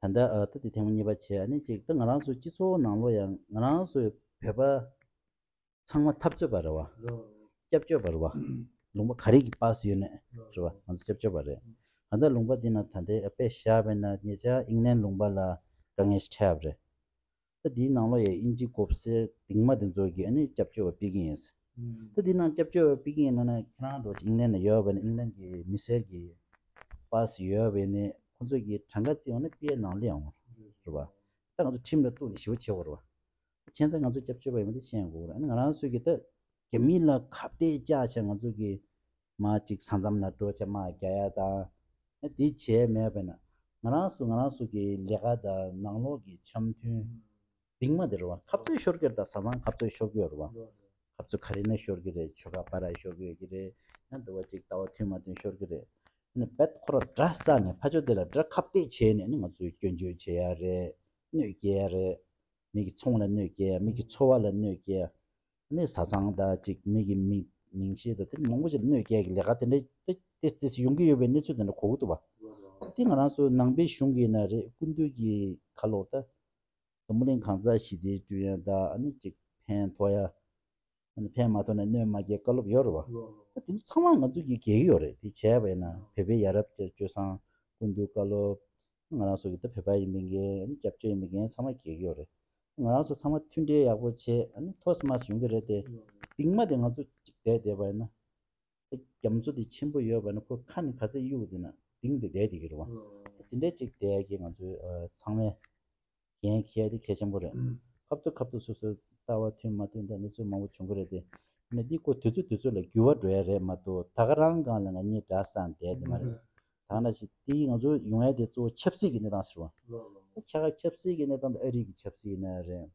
ད་ལྟ་ཨ་ད་དེ་ཐེངས་མ་གཉིས་པ་བྱས། ཨ་ནི་ཅིག་ད་ང་རང་ཚོ་སྤྱི་ཚོགས་ནང་ལོགས་ཡང་ང་རང་ཚོའི་བོད་པ་ཚང་མ་འཐབ་རྩོད་པ་རེད་བ། ལོ། སྐྱབས་བཅོལ་བ་རེད་བ། ལུང་པ་ག་རེ་གི་པཱ་སི་ཡོད་ནས་རེད་བ། ང་ཚོ་སྐྱབས་བཅོལ་བ་རེད། ད་ལྟ་ལུང་པ་འདི་ན་ད་ལྟའི་དཔེ་བཞག་པས་ན་ཉེ་ཆར་ཨིང་ལན་ལུང་པ་ལ་དཀའ་ངལ་ཞིག་འཕྲད་པ་རེད། ད་དེའི་ནང་ལོགས་ཡ་དབྱིན་ཇི་གོ་སའི་སྡིངས་མ་དེ་ཚོ་གིས་ཨ་ནི་སྐྱབས་བཅོལ་བ་ཕུད་ཀྱི་ཡིན། ཨུམ། ད་དེ་ནང་སྐྱབས་བཅོལ་བ་ཕུད་ཀྱི་ཡིན་ན་ན་ཁྱེད་རང་འགྲོ་ཅིག་ཨིང་ལན་ལ་ཡོད་པ་ན་ཨིང་ལན་གྱི་མི་སེར་གྱི་པཱ་སི་ཡོད་པ་ནི་ཁོ་ཚོ་གིས་གྲངས་ཀ་བརྩིས་པ་ན་པི་ཨེན་ནང་སླེབས་ཡོང་བ་རེད་བ། ད་ང་ཚོ་ཁྲིམས་ལ་གཏུགས་ནས་ཞེ་པོ་བྱེད་དགོས་རེད་བ། བྱས་ཙང་ང་ཚོ་སྐྱབས་བཅོལ་བ་ཡིན་པ་དེ་ཤེས་དགོས་རེད། ཨ་ནི་ང་རང་ཚོ་གིས་ད་རྒྱ་མི་ལ་ཁ་གཏད་བཅག་བྱས་ང་ཚོ་གིས་མ་ཅིག་ས་མཚམས་ལ་འགྲོ་བྱས་དམག་རྒྱག་ཡ་དང་། ཨ་དེ་བྱས་མེད་པས་ན་ང་རང་ཚོ་ང་རང་ཚོ་གི་ལས་ཀ་དང་ནང་ལོགས་ཀྱི་འཆམ་མཐུན་སྡིངས་མ་དེ་རེད་བ། ཁ་གཏད་ཤོར་གྱི་རེད། ད་ས་མཚམས་ཁ་གཏད་ཤོར་གྱི་ཡོད་རེད་བ། ཁ་གཏད་ག་རེ་ནས་ཤོར་གྱི་རེད། ཆོལ་ཁ་བར་ལ་ཤོར་གྱི་ཡོད་ཀྱི་རེད། ཡང་འདི་བ་ཅིག་ལྟ་བ་མཐུན་མ་མཐུན་ཤོར་གྱི་རེད། ཨ་ནི་བེད་ཁོ་ར་དགྲ་བསགས་ནས་ཕར་ཕྱོགས་དེ་ལ་དགྲ་ཁ་གཏད་བྱས་ནས་ཨ་ནི་ང་ཚོས་སྐྱོན་བརྗོད་བྱེད་ཡ་རེད། གནོད་སྐྱེལ་ཡ་རེད། མི་གི་ཚོང་ལ་གནོད་སྐྱེལ། མི་གི་འཚོ་བ་ལ་གནོད་སྐྱེལ། ཨ་ནི་བཟའ་ཚང་དང་ཅིག་མི་གི་མི་མིང་ཆེ་དང་དེ་མང་པོ་ཞིག་ལ་གནོད་སྐྱེལ་གྱི་ལས་ཀ་དེ་འདྲ་དེ་དེ་དེ་ཡོང་གི་ཡོད་པའི་གནས་ཚུལ་དེ་འདྲ་གོ་གི་འདུག་བ། དེ་ང་རང་ཚོ་ནང་པའི་གཞུང་གི་ཡིན་ན་རེད། སྐུ་མདུན་གྱི་ཁ་ལོ་ད་འཛམ་བུ་གླིང་གང་ཟག་ཞི་བདེའི་དྲུང་ཡང་དང་ཨ་ནི་ཅིག་ཕན་ཐོགས་ཡ། ཨ་ནི་ཕན་མ་ཐོགས་ནས་གནོད་མ་སྐྱེལ་བཀའ་སློབ་ཡོད་རེད་བ། ད་དེ་ཚོ་ཚང་མ་ང་ཚོ་གིས་འགལ་གྱི་ཡོད་རེད། དེ་བྱས་པ་ཡིན་ན་བོད་པའི་ཡ་རབས་སྤྱོད་བཟང་། སྐུ་མདུན་བཀའ་སློབ། ང་རང་ཚོ་གི་ད་བོད་པ་ཡིན་པའི་འགན་ཨ་ནི་སྐྱབས་བཅོལ་ཡིན་པའི་འགན་ཚང་མ་འགལ་གྱི་ཡོད་རེད། ང་རང་ཚོ་ཚང་མ་མཐུན་འབྲེལ་ཡག་པོ་བྱས་ཨ་ནི་ཐོག་མ་ཡོང་གི་རེད་དེ། སྟིང་མ་དེ་ང་ཚོ་གཅིག་བསྡད་བསྡད་པ་ཡིན་ན། ད་རྒྱ་མཚོ་དེ་ཆེན་པོ་ཡོད་པ་ཡིན་ན་ཁོ་ཁ་ནས་ག་ཚད་གཡུག་དེ་ན་ལྡིང་དེ་བསྡད་བསྡད་ཀྱི་རེད་བ། ད་དེ་འདྲའི་གཅིག་བསྡད་ཀྱི་ང་ཚོའི་ཚང་མས་འགན་འཁྱེར་དེ་གལ་ཆེན་པོ་རེད། ཁ་ཐུག་ཁ་ཐུག་སོ་སོའི་ལྟ་བ་མཐུན་མ་མཐུན་དང་གནས་ཚུལ་མང་པོ་བྱུང་གི་རེད་དེ། ནས་འདི་ཁོ་དུས་ཚོད་དུས་ཚོད་ལ་འགྱུར་བ་འགྲོ་ཡ་རེད་མ་གཏོགས་ད་ག་རང་སྒང་ལ་ང་གཉིས་འདྲ་བསམ་བསྡད་དེ་མ་རེད། ད་ན་ཞིག་དེའི་ང་ཚོ་ཡོང་ཡ་དེ་གཙོ་བོ་ཆབ་སྲིད་ཀྱི་གནས་སྟངས་ཟེར་བ། ད་ཁྱད་ཆབ་སྲིད་ཀྱི་གནས་སྟངས་དེ་ཨ་རི་གི་ཆབ་སྲིད་ཡིན་ན་རེད།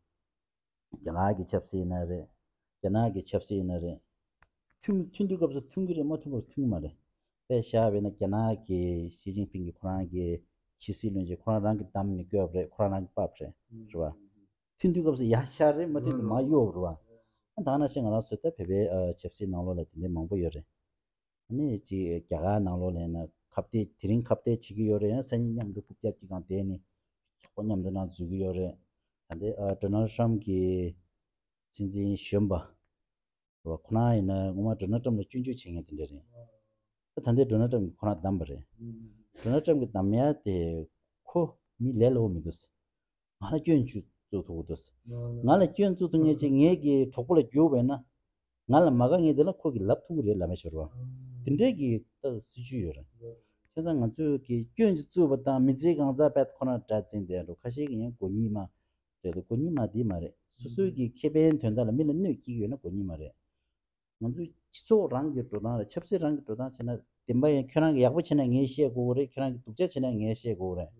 རྒྱ་ནག་གི་ཆབ་སྲིད་ཡིན་ན་རེད། རྒྱ་ནག་གི་ཆབ་སྲིད་ཡིན་ན་རེད། མཐུན་མཐུན་དུས་སྐབས་སུ་མཐུན་གྱི་རེད། མ་མཐུན་སྐབས་སུ་མཐུན་གྱི་མ་རེད། དཔེ་བཞག་པ་ཡིན་ན་རྒྱ་ནག་གི་ཞི་ཅིན་ཕིང་གི་ཁོ་རང་གི་ཕྱི་སྲིད་བློན་ཆེན་ཁོ་རང་རང་གིས་བདམས་ནས་བསྐོས་པ་རེད། ཁོ་རང་རང་གིས་པབ་རེད། རེད་བ། མཐུན་དུས་སྐབས་སུ་ཡར་ཤར་རེད། མ་མཐུན་དུས་མར་གཡོ་བ་རེད་བ། ད་ནང་བཞིན་ང་རང་ཚོ་ད་བོད་པའི་ཆབ་སྲིད་ནང་ལོགས་ལ་དེ་འདྲའི་མང་པོ་ཡོད་རེད། ཨ་ནི་ཅིག་རྒྱ་གར་ནང་ལོགས་ལ་ཡིན་ན་ཁ་གཏད་དེ་རིང་ཁ་གཏད་བྱེད་ཀྱི་ཡོད་རེད། ཡང་སང་ཉིན་མཉམ་དུ་རྐུབ་བཀྱག་གཅིག་སྒང་བསྡད་ནས་ཚོགས་པ་མཉམ་དུ་ནང་འཛུལ་གྱི་ཡོད་རེད། ད་ལྟའི་ཨ་ཌོ་ནལ་ཊམ་གྱི་སྲིད་འཛིན་གཞོན་པ་རེད་བ། ཁོ་རང་ཡིན་ན་ངོ་མ་ཌོ་ནལ་ཊམ་ལ་སྐྱོན་བརྗོད་བྱེད་མཁན་དེ་འདྲ་རེད། ད་ ད་ལྟའི་ཌོ་ནལ་ཊམ་གྱིས་ཁོ་རང་བདམས་པ་རེད། ཌོ་ནལ་ཊམ་གྱིས་བདམས་ཡ་དེ་ཁོ་མི་ལས་སླ་བོ་མི་འདུག་ང་ལ་སྐྱོན་བཙུགས་ཐུབ་ཀྱི་འདུག་ང་ལ་སྐྱོན་བཙུགས་ཐུབ་མཁན་ཅིག་ངའི་གི་གྲོགས་པོ་ལ་གྱུར་པ་ཡིན་ན། ང་ལ་མ་དགའ་མཁན་དེ་ལ་ཁོ་གིས་ལབ་ཐུབ་ཀྱི་རེད་ལབ་མ་ཤོར་བ། དེ་འདྲའི་གི་ད་སྲིད་ཇུས་ཡོད་རེད། བྱས་ཙང་ང་ཚོས་གི་སྐྱོན་ཅིག་བཙུགས་པ་དང་མི་ཚེ་གང་ཚ་བད་ཁོ་ན་དགྲ་འཛིན་བསྡད་འགྲོ། ཁ་ཤས་ཀྱིས་ཡང་མགོ་གཉིས་མ་རེད་འདུག་མགོ་གཉིས་མ་འདི་མ་རེད། སོ་སོའི་གི་ཁེ་ཕན་དོན་དག་ལ་མི་ལ་གནོད་སྐྱེལ་གྱི་ཡོད་ན་མགོ་གཉིས་མ་རེད། ང་ཚོའི་སྤྱི་ཚོགས་རང་གི་འགྲོ་སྟངས་རེད། ཆབ་སྲིད་རང་གི་འགྲོ་སྟངས་བྱས་ན་བདེན་པ་ཡིན། ཁྱོད་རང་གི་ཡག་པོ་བྱས་ན་ངས་བཤད་དགོས་རེད། ཁྱོད་རང་གི་སྡུག་ཅག་བྱས་ན་ངས་བཤད་དགོས་རེད།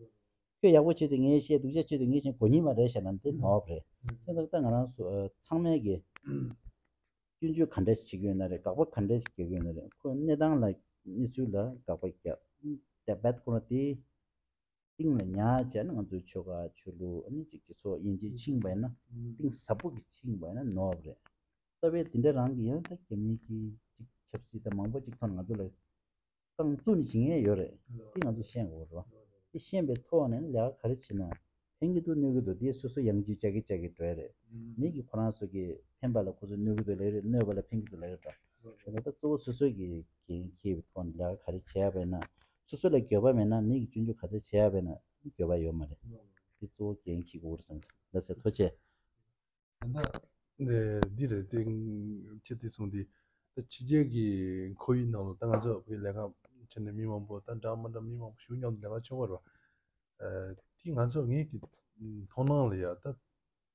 ཁྱོད་ཡག་པོ་བྱས་དུས་ངས་བཤད། སྡུག་ཅག་བྱས་དུས་ངས་བཤད། མགོ་གཉིས་མ་རེད་བཤད་ན་འདི་ནོར་བ་རེད། དེ་ཚོ་ད་ང་རང་ཚོ་ཚང་མས་གི་སྐྱོན་བརྗོད་ག་འདྲ་ཞིག་བྱེད་ཀྱི་ཡོད་ན་རེད། དགག་པ་ག་འདྲ་ཞིག་རྒྱག་གི་ཡོད་ན་རེད། ཁོ་གནས་སྟངས་ལ་གནས་ཚུལ་ལ་དགག་པ་རྒྱག་དེ་བད་ཁོ་རང་དེ། གཏིང་ལ་ཉར་བྱས་ན་ང་ཚོའི་ཆོལ་ཁ་ཆོས་ལུགས་ཨ་ནི་ཅིག་སྤྱི་ཚོགས་དབྱེ་འབྱེད་ཕྱིན་པ་ཡིན་ན། གཏིང་ཟབ་པོ་གི་ཕྱིན་པ་ཡིན་ན་ནོར་བ་རེད། རྩ་བའི་དེ་འདྲ་རང་གི་ཡང་ད་རྒྱ་མི་གི་ཅིག་ཆབ་སྲིད་དང་མང་པོ་ཅིག་ཐོག་ནས་ང་ཚོ་ལ་རྐང་བཙུགས་ནས་བྱེད་མཁན་ཡོད་རེད། དེ་ང་ཚོས་ཤེས་དགོས་རེད་བ། དེ་ཤེས་པའི་ཐོག་ནས་ལས་ཀ་ག་རེ་བྱེད་ན་ཕན་གྱི་འདུག་གནོད་ཀྱི་འདུག་དེ་སོ་སོ་ཡང་ཅིག་ཅག་གི་ཅག་གི་འགྲོ་ཡ་རེད། མི་གིས་ཁོ་རང་ཚོ་གི་ཕན་པ་ལ་ཁོ་ཚོས་གནོད་ཀྱི་འདུག་ལབ་རེད། གནོད་པ་ལ་ཕན་གྱི་འདུག་ལབ་རེད་བ། དེ་ལ་ད་གཙོ་བོ་སོ་སོ་གི་འགན་འཁྱེར་བའི་ཐོག་ནས་ལས་ཀ་ག་རེ་བྱས་པ་ཡིན་ན། སོ་སོ་ལ་འགྱོད་པ་མེད་ན་མི་གིས་སྐྱོན་བརྗོད་ག་ཚོད་བྱས་པ་ཡིན་ན་འགྱོད་པ་ཡོད་མ་རེད། དེ་གཙོ་བོ་འགན་འཁྱེར་དགོས་རེད་བསམ་གི་འདུག་ལགས་སེ། ཐུགས་རྗེ་ཆེ། ད་ལྟ་འདི་རེད་དེ། ཁྱེད་དེ་སོང་དེ་ད་ཕྱི་རྒྱལ་གྱི་ཁོར་ཡུག་ནང་ལ་ད་ང་ཚོ་བོད་ལས་ཀ་བྱས་ནས་མི་མང་པོ་ད་འདྲ་མི་འདྲ་མི་མང་པོ་ཞུ་མཉམ་དུ་ལས་ཀ་བྱེད་དགོས་རེད་བ། དེ་ང་ཚོ་ངེད་ཀྱི་མཐོང་སྣང་ལ་ཡ་ད་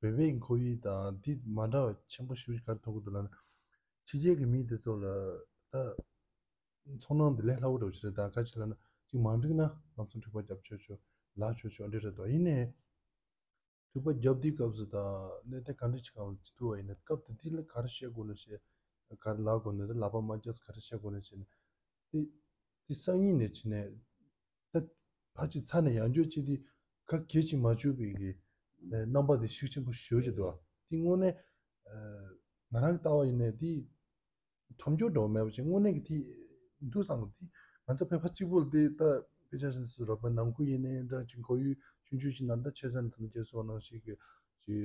བོད་པའི་ཁོར་ཡུག་དང་དེ་མ་འདྲ་བ་ཆེན་པོ་ཞེ་པོ་ཞིག་ག་རེ་མཐོང་གི་འདུག་ལབ་ན། ཕྱི་རྒྱལ་གྱི་མི་དེ་ཚོ་ལ་ད་ཚོར་སྣང་འདི་ལས་སླ་བོ་འདྲ་བོ་ཞིག་རེད། ད་ག་ཅིག་ལབ་ན་ཅིག་མ་འགྲིག་ན་ལམ་སང་འཁྲུག་པ་རྒྱབ་ཆོག་ཆོག་ལབ་ཆོག་ཆོག་འདི་རེད་དོ། ཡིན་ནའི་འཁྲུག་པ་རྒྱབ་དུས་སྐབས་སུ་དང་གནད་དོན་ག་འདྲ་ཅིག་སྒང་ལ་ཅིག་ཐུག་པ་ཡིན་ན་སྐབས་དེ་དུས་ལ་ག་རེ་བཤད་དགོས་ན་བཤད། ག་རེ་ལབ་དགོས་ན་ལབ་པ་མ་རྒྱག་ག་རེ་བཤད་དགོས་ན་བཤད་ནས་དེ་དེ་སང་ཉིན་ནས་བྱས་ནས་ད་ཕར་ཅིག་ཚར་ནས་ཡང་བསྐྱར་ཅིག་དེ་ག་གལ་ཆེ་མ་བཅུག་པའི་གི་རྣམ་པ་དེ་ཤུགས་ཆེན་པོ་ཞེ་པོ་ཅིག་འདུག་དེ་དངོས་གནས་ང་རང་གི་ལྟ་བ་ཡིན་ནའི་དེ་མཐའ་མཇུག་འགྲོ་མེད་པ་ཅིག་དངོས་གནས་ཀྱི་དེ་འདུག་བསམ་གི། དེ་ང་ཚོ་བོད་པ་གཅིག་པུ་ལ་དེ་ད་དཔེ་ཆ་བཞིན་སུ་རོགས་པ་ནང་ཁུལ་ཡིན་ནའི་འདྲ་ཅིག་ཁོར་ཡུག་ཆུང་ཆུང་ཞིག་ནང་ད་ཆེ་ས་ནས་ད་ནི་རྒྱལ་སོ་ནང་ཞིག་གི་ཅིག་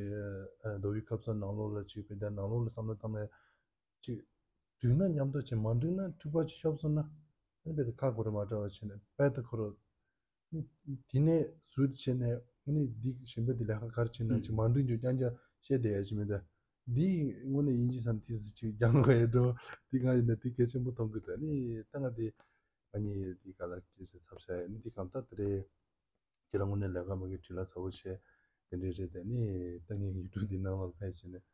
མདོ་དབུས་ཁ་ས་ནང་ལོགས་ལ་ཅིག་བོད་ཟླ་ནང་ལོགས་ལ་བསམ་བློ་བཏང་ནས་ཅིག་འགྲིག་ན་མཉམ་དུ་ཅིག་མ་འགྲིག་ན་འཁྲུག་པ་ཅིག་ཤོར་སོང་ན་ཨ་ནི་རྦད་དེ་ཁ་ཁོ་ར་མ་འདྲ་བ་བྱས་ནས་རྦད་དེ་ཁོ་ར་དེ་ནས་ཟུར་དུ་བྱས་ནས་ཨ་ནི་འདི་གཞན་པ་འདི་ལས་ཀ་ག་རེ་བྱས་ན་ཅིག་མ་འགྲིག་རྒྱུ་རྐྱང་རྐྱང་བཤད་བསྡད་ཡ་ཅིག་མེད་ད། འདི་དངོས་གནས་ཡིན་གཅིག་བསམ་དེ་ཟིག་ཅིག་རྒྱང་ག་ཡ་འགྲོ་འདི་ང་ཡིན་ན་འདི་གལ་ཆེན་པོ་མཐོང་གི་འདུག་ཨ་ནི་ད་ང་འདི་ང་གཉིས་འདི་ག་ལ་སྐད་ཆ་ཚབ་བྱ་ཡ་ནི་འདི་གང་ལྟར་དེ་རེད། ཁྱེད་རང་དངོས་གནས་ལས་ཀ་མ་གི་དྲི་ལ་ཚ་བོ་བྱས་དེ་འདྲས་རེད། དེ་ནི་ད་ངའི་ཡུ་ཊུབ་འདི་ནང་ལ་ཕེབས་བྱས་ནས་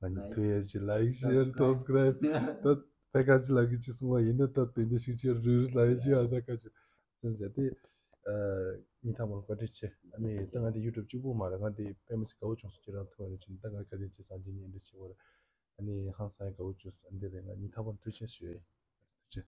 ང་གཉིས་ཐུག་ཡ་ཅིག་ལའིག་ཤེར་སབ་སི་ཀ་རའིབ་ད་ཕེ་ཁ་ཅིག་ལ་གི་ཅིག་གསུང་བ་ཡིན་ན་ད་དེ་འདྲ་ཞིག་ཅིག་རུལ་ལ་ཡ་ཅིག་ཨ་ད་ཁ་ཅིག་སེམས་ཟེར་ཏེ། ཉིན་ཐང་མོར་བཀའ་དྲིན་ཆེ། ཨ་ནི་ད་ང་དེ་ཡུ་ཊུབ་གཅིག་པུ་མ་རེད། ང་དེ་དཔེ་མི་སྲིད་དགའ་བོ་བྱུང་སོང་། ཁྱེད་རང་ཐུག་པ་ནས་ཕྱིན་ད་ང་ག་དེ་ཅིག་སང་རྒྱུ་ཉིན་འདྲ་བྱེད་དགོས་རེད། ཨ་ནི་ཧང་སང་ཡ་དགའ་བོ་བྱུང་སོང་། ཨ་ནི་དེ་རེད། ང་ཉིན་ཐང་མོར་ཐུགས་རྗེ་ཆེ་ཞུ་ཡ་ཡིན།